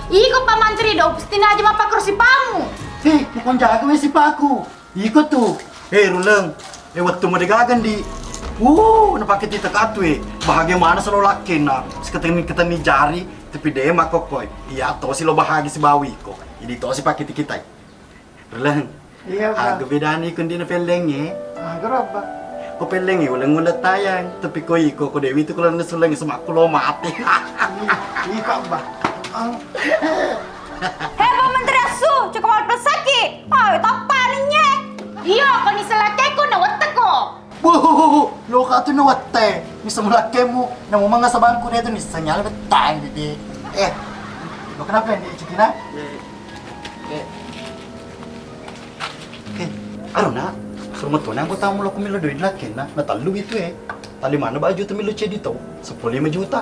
Iko Pak Mantri do, pustina aja mapakro sipamu. Eh, bukan jago ya sipaku. Iko tu. Eh, Ruleng. Eh, wettu mode gaga ndi. Wuh, napake tita katu, eh. Bahagia mana selo lakkenna. Seketeni-keteni jari, tapi de makkokkoe. Iya tosi lo bahagia sibawa iko. Jadi tosi pake tikitai. Ruleng. Iya, Pak. Aga bedani kundi na pellengnge? Aga ro, Abba? Ko pellengnge uleng-uleng tayang, tapi ko iko ko dewi tu kalau nesuleng semakku lo mati. Iya, Pak, Abba. Ang- He, Pak Menteri Asu, cukup malpesaki. Awe, tappa ninye. Iyo, ko ni selakeko na wetteko. Buhuhuhu, lo ka tu na wette. Ni semulakkemu, na mu mangasa bangku de tu ni senyal betang dede. Eh, lo kenapa ni cekina? Eh, arona, suruh metona anggota mulo ku milo duit lakkenna, na tellu itu eh. Tali mana ba juta milo cedi to? Seppulo lima juta.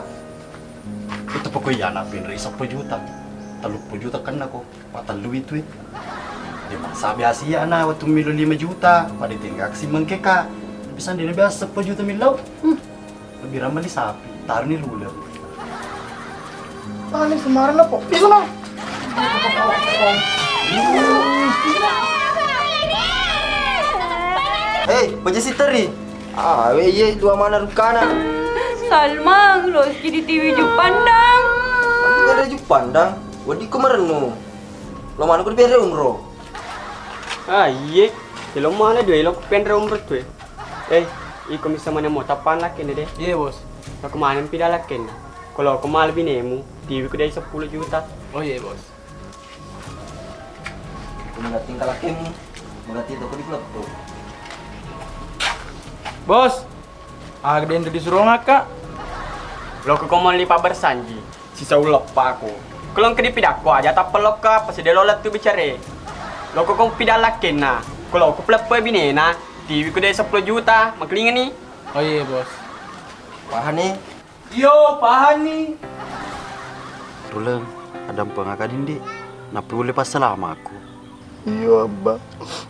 Itu pokok iya na pinri seppulo juta. Telluppulo juta kenna ko, patellui tu e. De masa biasa iya na wettu millau lima juta, pada tenggaksi mengke ka. Tapi sandena biasa seppulo juta millau. Hmm. Lebih ramah beli sapi, taruh ni ruler. Tani semarang apa? Di sana. Hei, baja siteri. Ah, we iye dua mana rukana. Salmang, loski di tiwi Jupandang. Ada Jupandang. Wadi ko merennu. Lo mana ko di bere umroh. Ah, iye. Lo mana dua lo penre umroh tu e. Eh, iko misa mana mo tapan lakene de. Iye, Bos. Lo kemana pida lakena. Kalau ko mal binemu, tiwi ku dai seppulo juta. Oh iye, Bos. Ko mengati kalakemu, mengati toko di keleppo. Bos, aga dende disuruh ngaka? Lo ko komo lipa bersanji, sisa uleppa aku. Kelong ke dipidakko aja tappelokka, pasti de lo lettu bicare. Lo ko kong pidallakkenna, ko lo ko peleppe binena, tiwi ku de seppulo juta, makelingeni. Oh iye, Bos. Pahani? Iyo, pahani. Ruleng, adampengaka dindi, nappi ulle passalamaku. Iyo, Abba.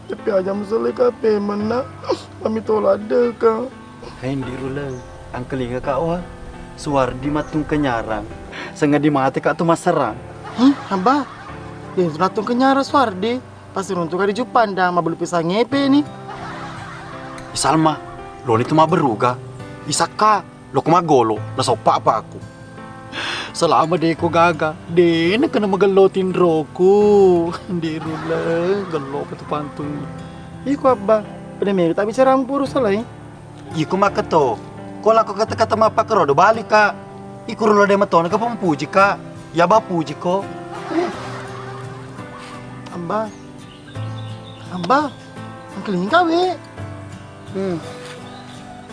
Tapi aja muselle ka pemenna, mami tola de ka. Hendi Ruleng, angkelinga ka wa. Suwardi mattung kenyarang. Sengadi mate ka tu masserang. Hi, Abba. Ye, mattung kenyarang Suwardi. Pasti runtu ka di Jupandang, mabelu pisang ngepe ni. Salma, loni tu maberuga. Isakka. Loko maggolo, nasoppa apa aku. Selama deko gaga, dena kena magello tinroku. Ndi Ruleng, gello patu pantung. Iko Abba, pada mega tak bicara mpuru salai. Iko makketo, ko lako kata-kata mappakerodo bali ka. Iko Ruleng de matona ka pampuji ka. Ya ba puji ko. Abba, Abba, engkalinga we. Hmm.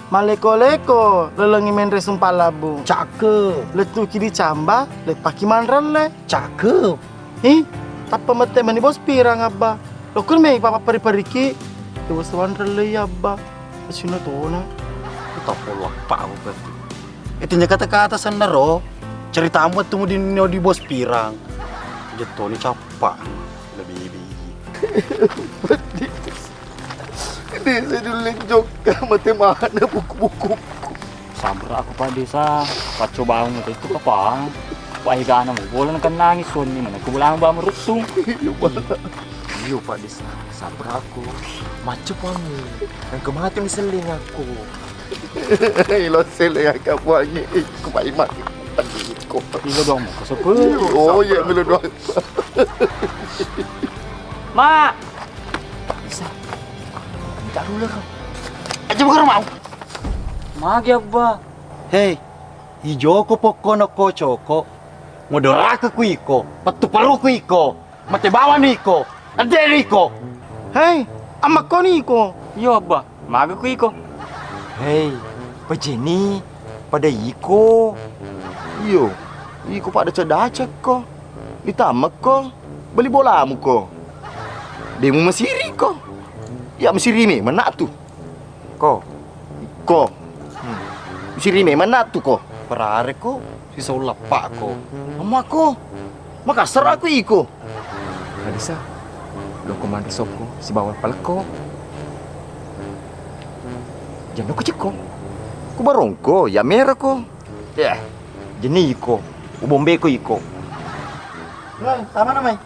Maleko-leko lelengi menre sumpah labu. Cakep. Lettuki di camba, leppaki manrelle. Cakep. Hi, tappa mette mani bos pirang Abba. Lokkun me papa peri-periki. Dewa sewan relle ya Abba. Asina tona. Tappa lappa aku berarti. Itu nya kata-kata sennaro. Ceritamu tuh di di bos pirang. Jettoni cappa. Lebih biji. Peddi. Desa duleng jokka mate mana buku-bukuku. Sabar aku Pak Desa, paccobamu itu kapang. Pak Higana mu bola kennangi sonni mana ku bola ba merusung. Iya Pak. Iyo Pak Desa, sabar aku. Macet kami. Yang kemati miseling aku. Ilo seleng aku wangi. Ku pai mati. Peddi ko. Ilo dong, kesepe. Oh iya, milo doang. Mak. Bisa. Minta dulu kau. Aja bukan mau. Magi Abba. Hei, ijoko pokkono ko coko. Modoraka ku iko, pettu paruku iko. Mate bawani iko. Adde iko. Hei, amma koni iko. Iyo Abba. Maga ku iko. Hei, pejeni pada iko. Iyo, iko pada cedacekko. Ditamekko, beli bolamu ko. Demu masiri ko. Ya masiri me mana tu. Ko. Ko. Hmm. Masiri me mana tu ko. Perare ko. Sisa ullappa'ko. Amma'ko, makassara' ko iko. Nadisa, loko manre sokko sibawa palekko. Janno ko cekko. Ku barongko, ya merako. Ya, jenni iko. Ubombeko iko. Nah, sama namai.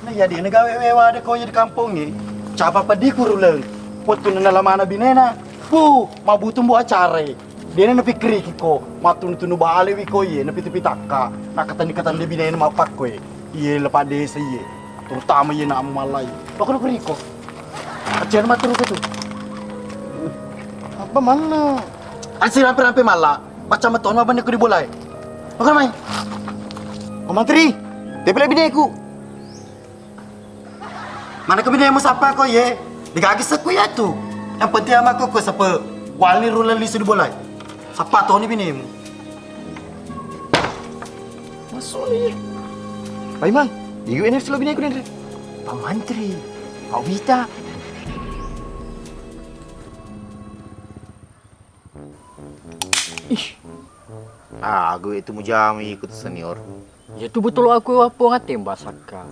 Na iya dena gawe wewa de ko iya di kampongnge. Capa pediku Ruleng. Wettunna nalamana binena. Puh, mabutu mbo acarae. Dena napikkiriki ko, mattunu-tunu bale wi ko iye, napita-pitakka, nakatandi-katandi binena mappakkoe. Iye lepa desa iye. Terutama iye nak mallai. Loko loko riko. Acen maturu ko tu. Apa mana? Asi rampe-rampe malla. Baca metona bani ko di bolai. Loko mai. Ko mantri. Tepele bineku. Mana ko binemu sappa ko ye? Digagi sekku ya tu. Yang penting ama ko ko sepe. Wali Ruleng lisu di bolai. Sappa toni binemu. Masuk ni. Pai mang. Iu N F C lo bineku ni. Pak Mantri. Pak Wita. Ih. Ah, gue itu mujami ikut senior. Iya tu betul aku wapponga tembak sakka.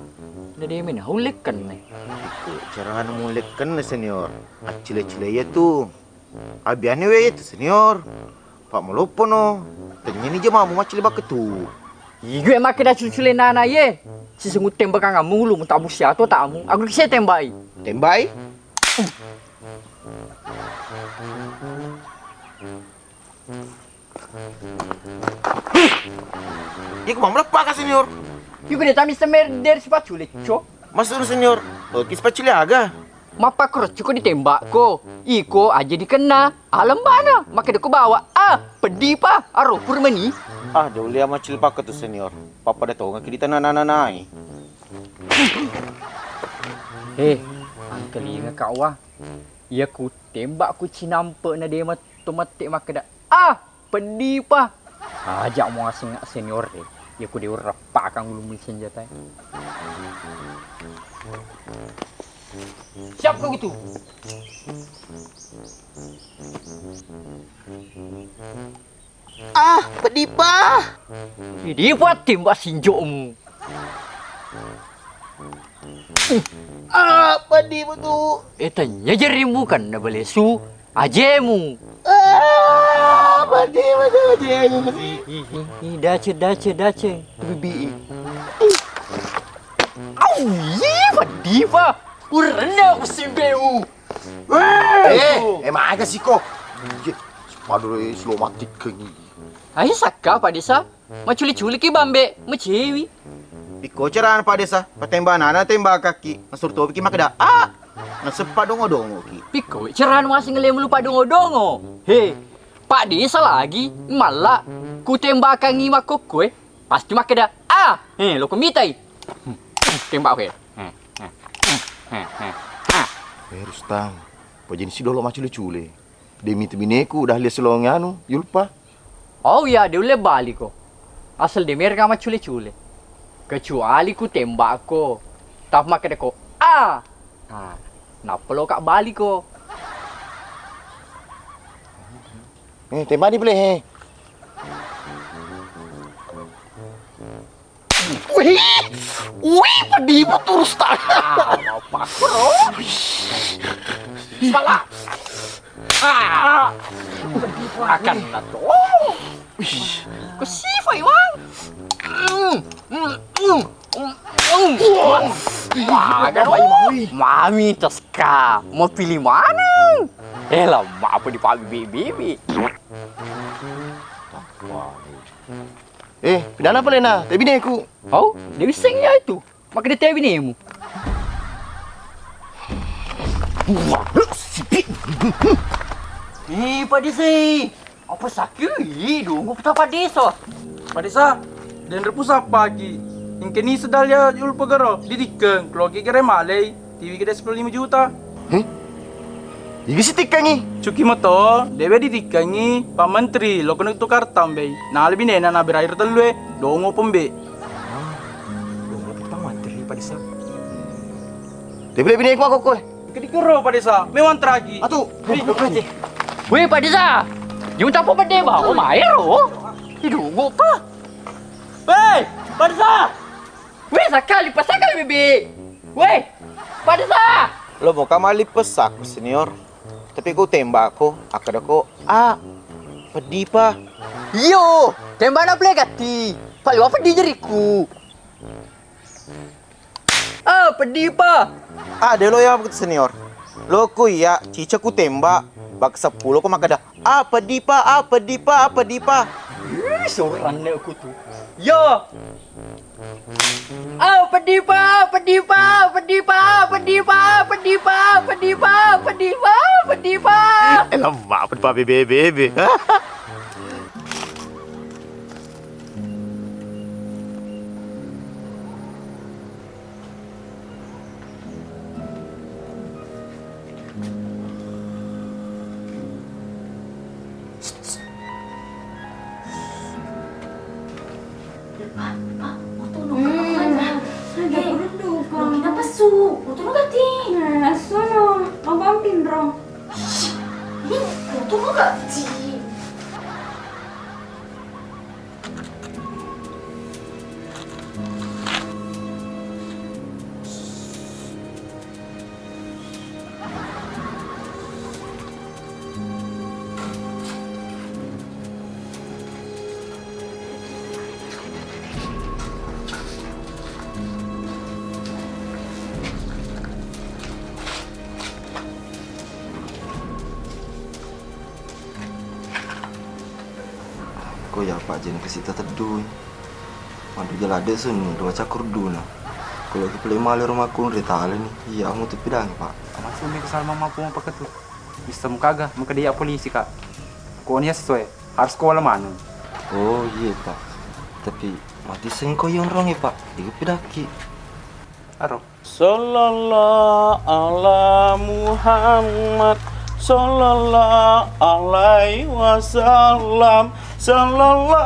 Na de mena ullekkenna. Iko carana mullekkenna senior. Accile-cile iya tu. Abiane we itu senior. Pak maloppo no. Tanya ni jemamu maccile bakka tu. Igue makkeda cucule nana ye. Sisengu tembakang amulu mutabu siato tamu. Aku kise tembai. Tembai? Iko mamleppaka senior. Iko de tami semer der sipacule co. Masuk senior. Oke sipacule aga. Mappakkoro cuko ditembakko. Iko aja dikenna. Alembana. Makkeda ko bawa. Ah, peddi pa. Aro purmeni. Ah, de ulia macil pakka tu senior. Pappada tongaki di tanah nanai. Eh, angkalinga kak wa. Iya ku tembak ku cinampe na dema to mette makkeda. Ah, peddi pa. Aja mo asing senior de. Iya ku de urapakang ulung senjata. Siap kau gitu. Ah, peddi pa. Idi pa tembak sinjokmu. Ah, peddi betul. Eh, tanya jarimu kan na balesu ajemu. Ah, peddi betul ajemu. Ih, ih, ih, ih, dace, dace, dace. Bibi. Au, iya, peddi pa. Urna aku simbeu. Eh, eh, maga siko. Iya, sepadu slow matik kengi. Ayo sakka, Pak Desa. Maculi-culiki bambe, macewi. Pikko carana Pak Desa, patembanana tembakaki, masuru topiki makkeda, ah, naseppa dongo-dongoki. Pikko carana masing lemu lupa dongo-dongo. He, Pak Desa lagi, malla, kutembakangi makkokkoe, pasti makkeda, ah, he, loko mitai. Tembak oke. Eh, Rustang, pajani sidolo macule-cule. Demi tu bineku udah lihat selongi anu, Yulpa. Oh iya, de ulle baliko. Asal de mereka macule-cule. Kecuali ku tembakko. Tap makkeda ko, ah. Ah, nappa lo kak baliko. Eh, tembak ni boleh, eh. Wih, wih, peddi betul, Ustaz. Ah, mau pakro. Salah. Ah, akan nato. Ku sifai, Bang. Mm, mm, mm, mm, mm. Wah, ada, Bang. Mami, tas ka, mau pilih mana? Eh, lama apa di Pak Bibi? Eh, pidana apa lena? Tapi neku. Oh, dia bisa ya itu. Maka dia tahu binemu. Wah, sipi. Ih, Pak Desa. Apa sakit? Ih, dong, apa Pak Desa? Pak Desa, dan repu sapa ki? Ingkeni sedal ya jul pegaro, ditikkeng, keluarga gerai malai. Tiwi gede sepuluh lima juta. Heh? Iga sitikkengi? Cuki mato, dewe ditikkengi Pak Menteri, lo kena tukar tambei. Nah, lebih nena na berair tellu e, dongo pembe. Dongo Pak Menteri, Pak Desa. Dewe lebih nena aku koe. Kedikero, Pak Desa, memang teragi. Atu. Weh, Pak Desa. Jung tapo pede ba, oh maero. Idu ngopa? Weh, Pak Desa. Weh, sakali pasakali bibi. Weh, Pak Desa. Lo mau kamali pesaku senior. Tapi ku tembakko, akkadako, ah, peddi pa. Iyo, tembakna plegatti. Paling peddi jeriku. Ah, peddi pa. Ah, delo ya begitu senior. Lo ku iya, cica ku tembak, bak sepuluh ku makkeda. Ah, peddi pa, ah, peddi pa, ah, peddi pa. Ih, seorang nek aku tu. Ya. Ah, peddi pa, peddi pa, peddi pa, peddi pa, peddi pa, peddi pa, peddi pa, peddi pa. Eh, lama apa pa bebe bebe. Pak, Pak, otono ka. Eh, ada perlu, Pak. Kenapa su? Otono gati. Eh, sono, mau pampin ro. Ini otono gati. Iya, Pak, jena kasi tateddui. Maddu jala de' sunni, dua cakkur duna. Kalau ki pale male rumah kunre taleni, iya, amo tu pidangi, Pak. Amasumi ke Salma mampu mapakatu. Bisa mukaga, mengka dia polisi, Kak. Ko nia sesuai, harus ko wala maneng. Oh, iya, Pak. Tapi mati sengko yonrong ya, Pak. Iku pidaki. Aro. Sallallahu ala Muhammad, sallallahu alaihi wasallam, sallallahu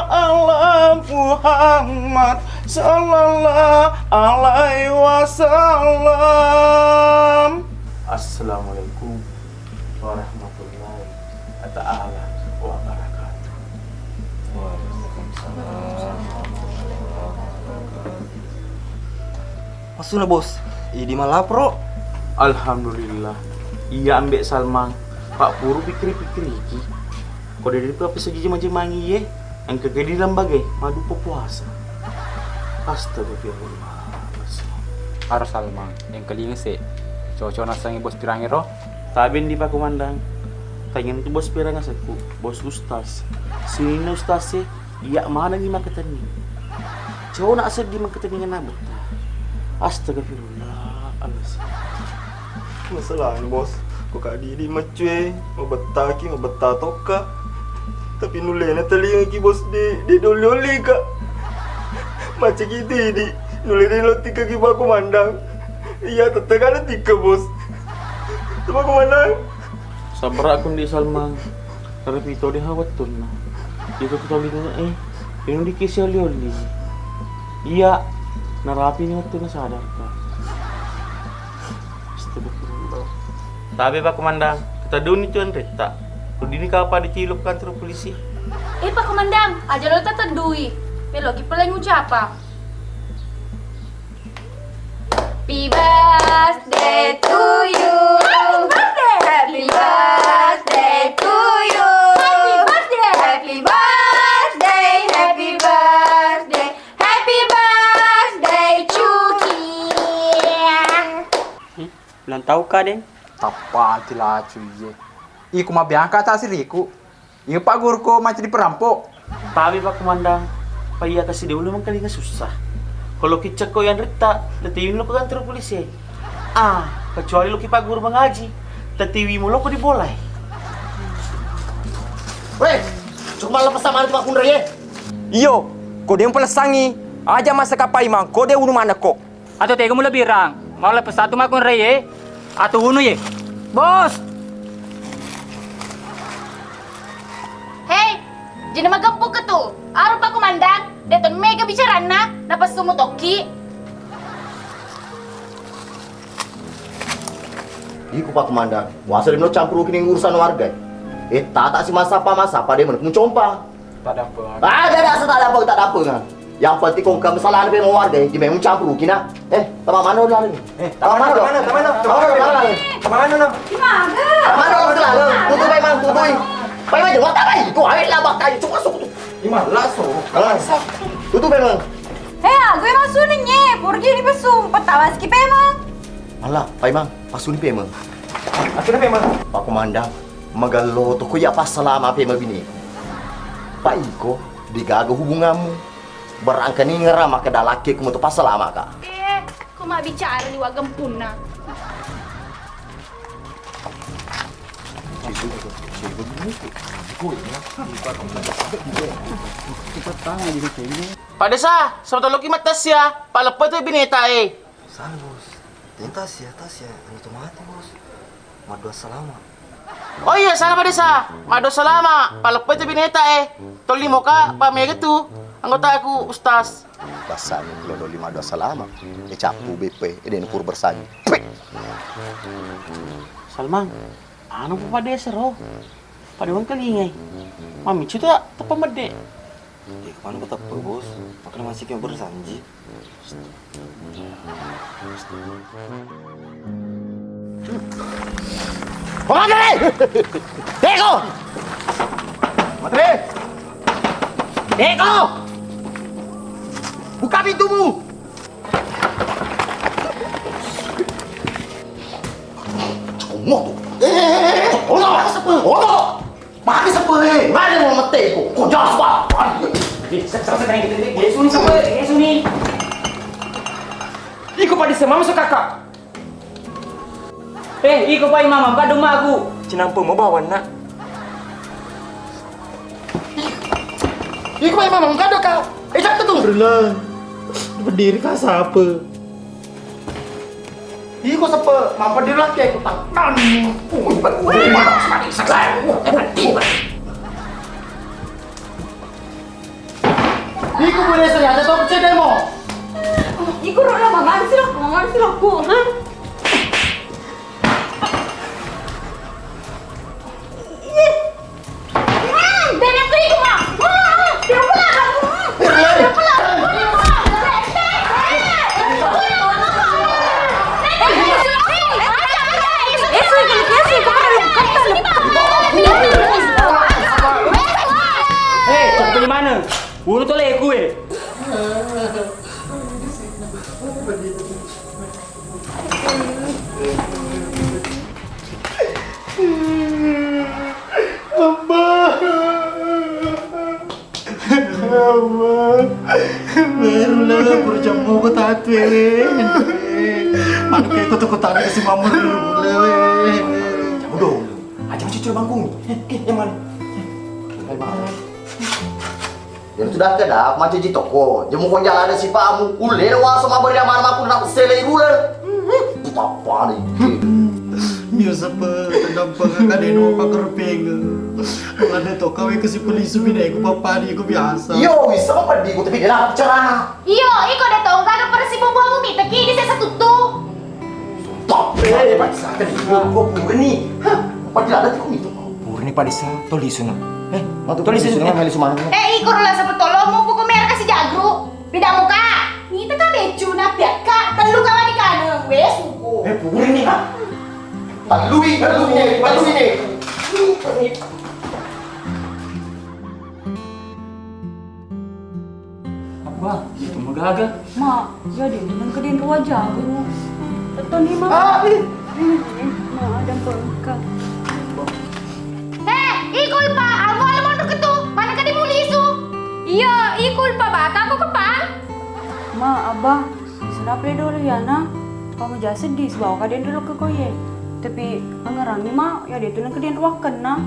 ala Muhammad, sallallahu alaihi wasallam. Assalamualaikum warahmatullahi taala wabarakatuh. Masuna, Bos. Idi malapro. Alhamdulillah. Iya, Ambe Salmang. Pak puru pikir-pikir iki. Ko dede pa pesagi jema-jemangi ye. Engka ke di lambagai, madupa puasa. Astagfirullah. Aro Salmang, engkalinga se. Cocok nasangi Bos Pirangi ro. Tabe ndi Pak Komandang. Taingan tu Bos Pirang asekku, Bos Ustaz. Sininna Ustaz e, iya manengi makkatenni. Cona seddi makkatenni ngena betta. Astagfirullahaladzim. Masalahna, Bos, ko kadidi maccue, mabettaki, mabetta tokka. Tapi nullena telingaki, Bos, de, de dolli-ollika. Macaki tidi, nulle de lottikaki Pak Komandang. Iya, tettegana tikka, Bos. Pak Komandang. Sabbara' kundi Salmang. Narapito de ha wettunna. Itu tu toli tu, eh, inu dikisi oli-oli. Iya, narapi ni wettunna sadarka. Astagfirullah. Tabe Pak Komandang, ketaduni tu anretta. Rudini kapa dicilok kantor polisi. Eh, Pak Komandang, aja lo tatedui. Meloki peleng ucapa. Happy birthday to you. Happy birthday. Happy birthday to you. Happy birthday. Happy birthday, happy birthday, happy birthday to you. Hmm, ulang tahun ka, Deng? Tappa ati lacu iye. Iku mabiangka tasiriku. Iya, Pak Guru, ko macam di perampok. Tabe Pak Komandang, pa iya kasi de ulo mengkalinga susah. Kalau kicek ko yang retta, tetiwi lo ke kantor polisi. Ah, kecuali lo ki Pak Guru mengaji, tetiwi mo lo ko di bolai. Weh, cuma lepas sama itu Pak Kundra ye. Iyo, ko de yang pelesangi, aja masa kapai mang, ko de unu mana ko. Atau tega mula birang, mau lepas satu makkunrai ye, atau unu ye. Bos! Hei, jena magempu ketu. Aro Pak Komandang, deton mega bicaranna, napassumu tokki. Iku Pak Komandang, wasa de no campuruki ning urusan warga. Eh, tata si masapa-masapa de menurut mucompa. Tak dapat. Ah, ada rasa tak dapat, tak dapat kan. Yang penting kau kamu salah ada mau warga, di memang campur kina. Eh, tama mana udah ni? Eh, tama mana, tama mana, tama mana, tama mana, tama mana, tama mana, no? Gimana? Tama mana udah lah, tutup memang, tutup. Baik aja, buat apa itu? Awet lah bakal itu masuk tu. Gimana? Langsung. Ah. Tutup memang. Hei, aku yang masuk ni, nye. Pergi ni besum, pertama sikit memang. Alah, Pak Imang, pasuni pemeng. Aku ni pemeng. Pak Komandang, magello toko iya passalama pemeng bini. Pak Iko, digaga hubunganmu. Barangkani ngera makkeda lakkeku metu passalama ka. Eh, ko mabbicara ni wagempunna. Pak Desa, sama toloki mattasia, paleppa tu bineta e. Salah, Bos. Tenta sia, ta sia, anu tu mati, Bos. Maddoa salama. Oh iya, salah Pak Desa. Maddoa salama. Paleppai tu bineta e. Tolli moka, Pak Mega tu. Anggotaku, Ustaz. Pasani lo doli maddoa salama. E cappu beppe, e den pur bersangi. Pek. Salmang, anu Pak Desa ro. Pada wengkalingai. Mamicu tu tak tepa medde. Iya, kemana ko teppe, Bos? Makanya masih kayak bersanji. Oh, Matre! Deko! Matre! Deko! Buka pintumu! Ngomong tu. Eh, eh, eh, eh, eh. Ngomong. Ngomong. Pake sepe, eh. Mana mau mete iko? Kau jangan suka. Eh, sa-, sa-, sa-, sa-, Yesu ni, sa-, Yesu ni. Iko pada semam so kakak. Eh, iko pai mama, kado maku. Cinampe mau bawa nak. Iko pai mama, kado kak. Eh, cak tu. Berdiri kak siapa? Iko sepe, mampa dirake ko tang. Iko boleh saja ada tau cedemo. Iko ro lah mangan sirokku, mangan sirokku, ha? Eh, coba di mana? Urut oleh kue. Abba. Abba. Meru le, pura jammu ko tatu e. Manu ke ko toko tani kasi mamur le. Jamu dong. Aja cucu bangkung. Eh, eh, yang mana? Ayo, bang. Jadi sudah ke dah, macam ji toko. Jemu konjak ada sipamu. Ulle waso maberi amanah aku nak selai ruler. Apa nih? Biasa pe, kenapa kadeno pakerpeng? Ada to kawe kasi polisu bina ku papa di ku biasa. Yo, bisa apa di ku tapi dia nak bicara. Iyo, iko de tongga ke persi bubuamu miteki di sesa tuttu. Pak, eh, Pak, sakit. Kok bukan nih? Hah? Pak, tidak ada tuh itu. Purni padessa toli suna. Eh, matu toli suna meli sumana. Eh, iko rola sama tolong mau pukul merah kasih jagru. Beda muka. Nita ka becu na piakka, telu ka mani kana. Wes uko. Eh, purni ha. Telu i, telu i, telu i. Abba, itu magaga. Ma, jadi nengka den rua jago. Tettoni ma. Ah, ih. Ma, ada bengkak. Eh, ikul pa, aku ada mondok ketu. Mana ka di mulisu? Iya, ikul pa baka aku kepal. Ma, abba, senapa dolo yana. Kamu jasa sedih sebab ka den dolo ke koye. Tapi angerangi ma, ya dia tu nengka den rua kena.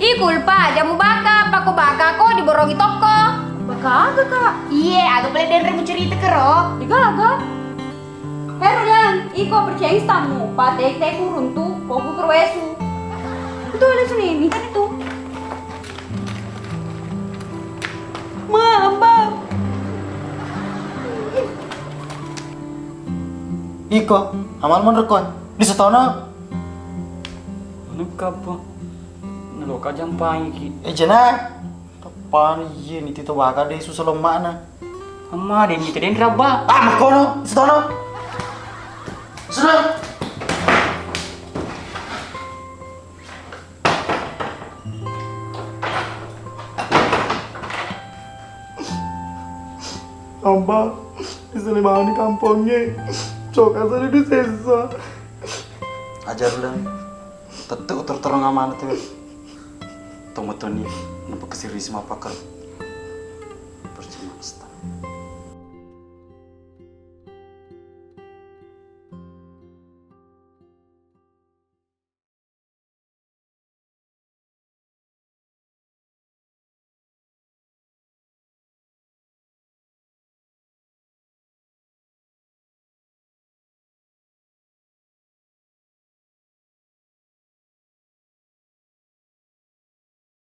Ih, kulpa, jamu baka, pako baka ko diborongi tokko. Baka aga, Kak? Iye, aga pale denre mucerita kero. Digaga. Heru, Lan, iko percaya istamu, pate te kuruntu, poku kerwesu. Betul, Lan, sini, minta itu. Ma, Abang. Iko, amal menrekon. Di setono. Anu kappo? Naloka jampangiki. Eh, jena. Tepani iye ni tito baka de susa lemmana. Amma de ni teden rabba. Ah, makono, setono. Sudah. Abba, isele bawani kampongnge. Coka sele disessa. Ajar uleng. Tette utur-turung amanat tu. Tomatoni, napakasiri si mapakar.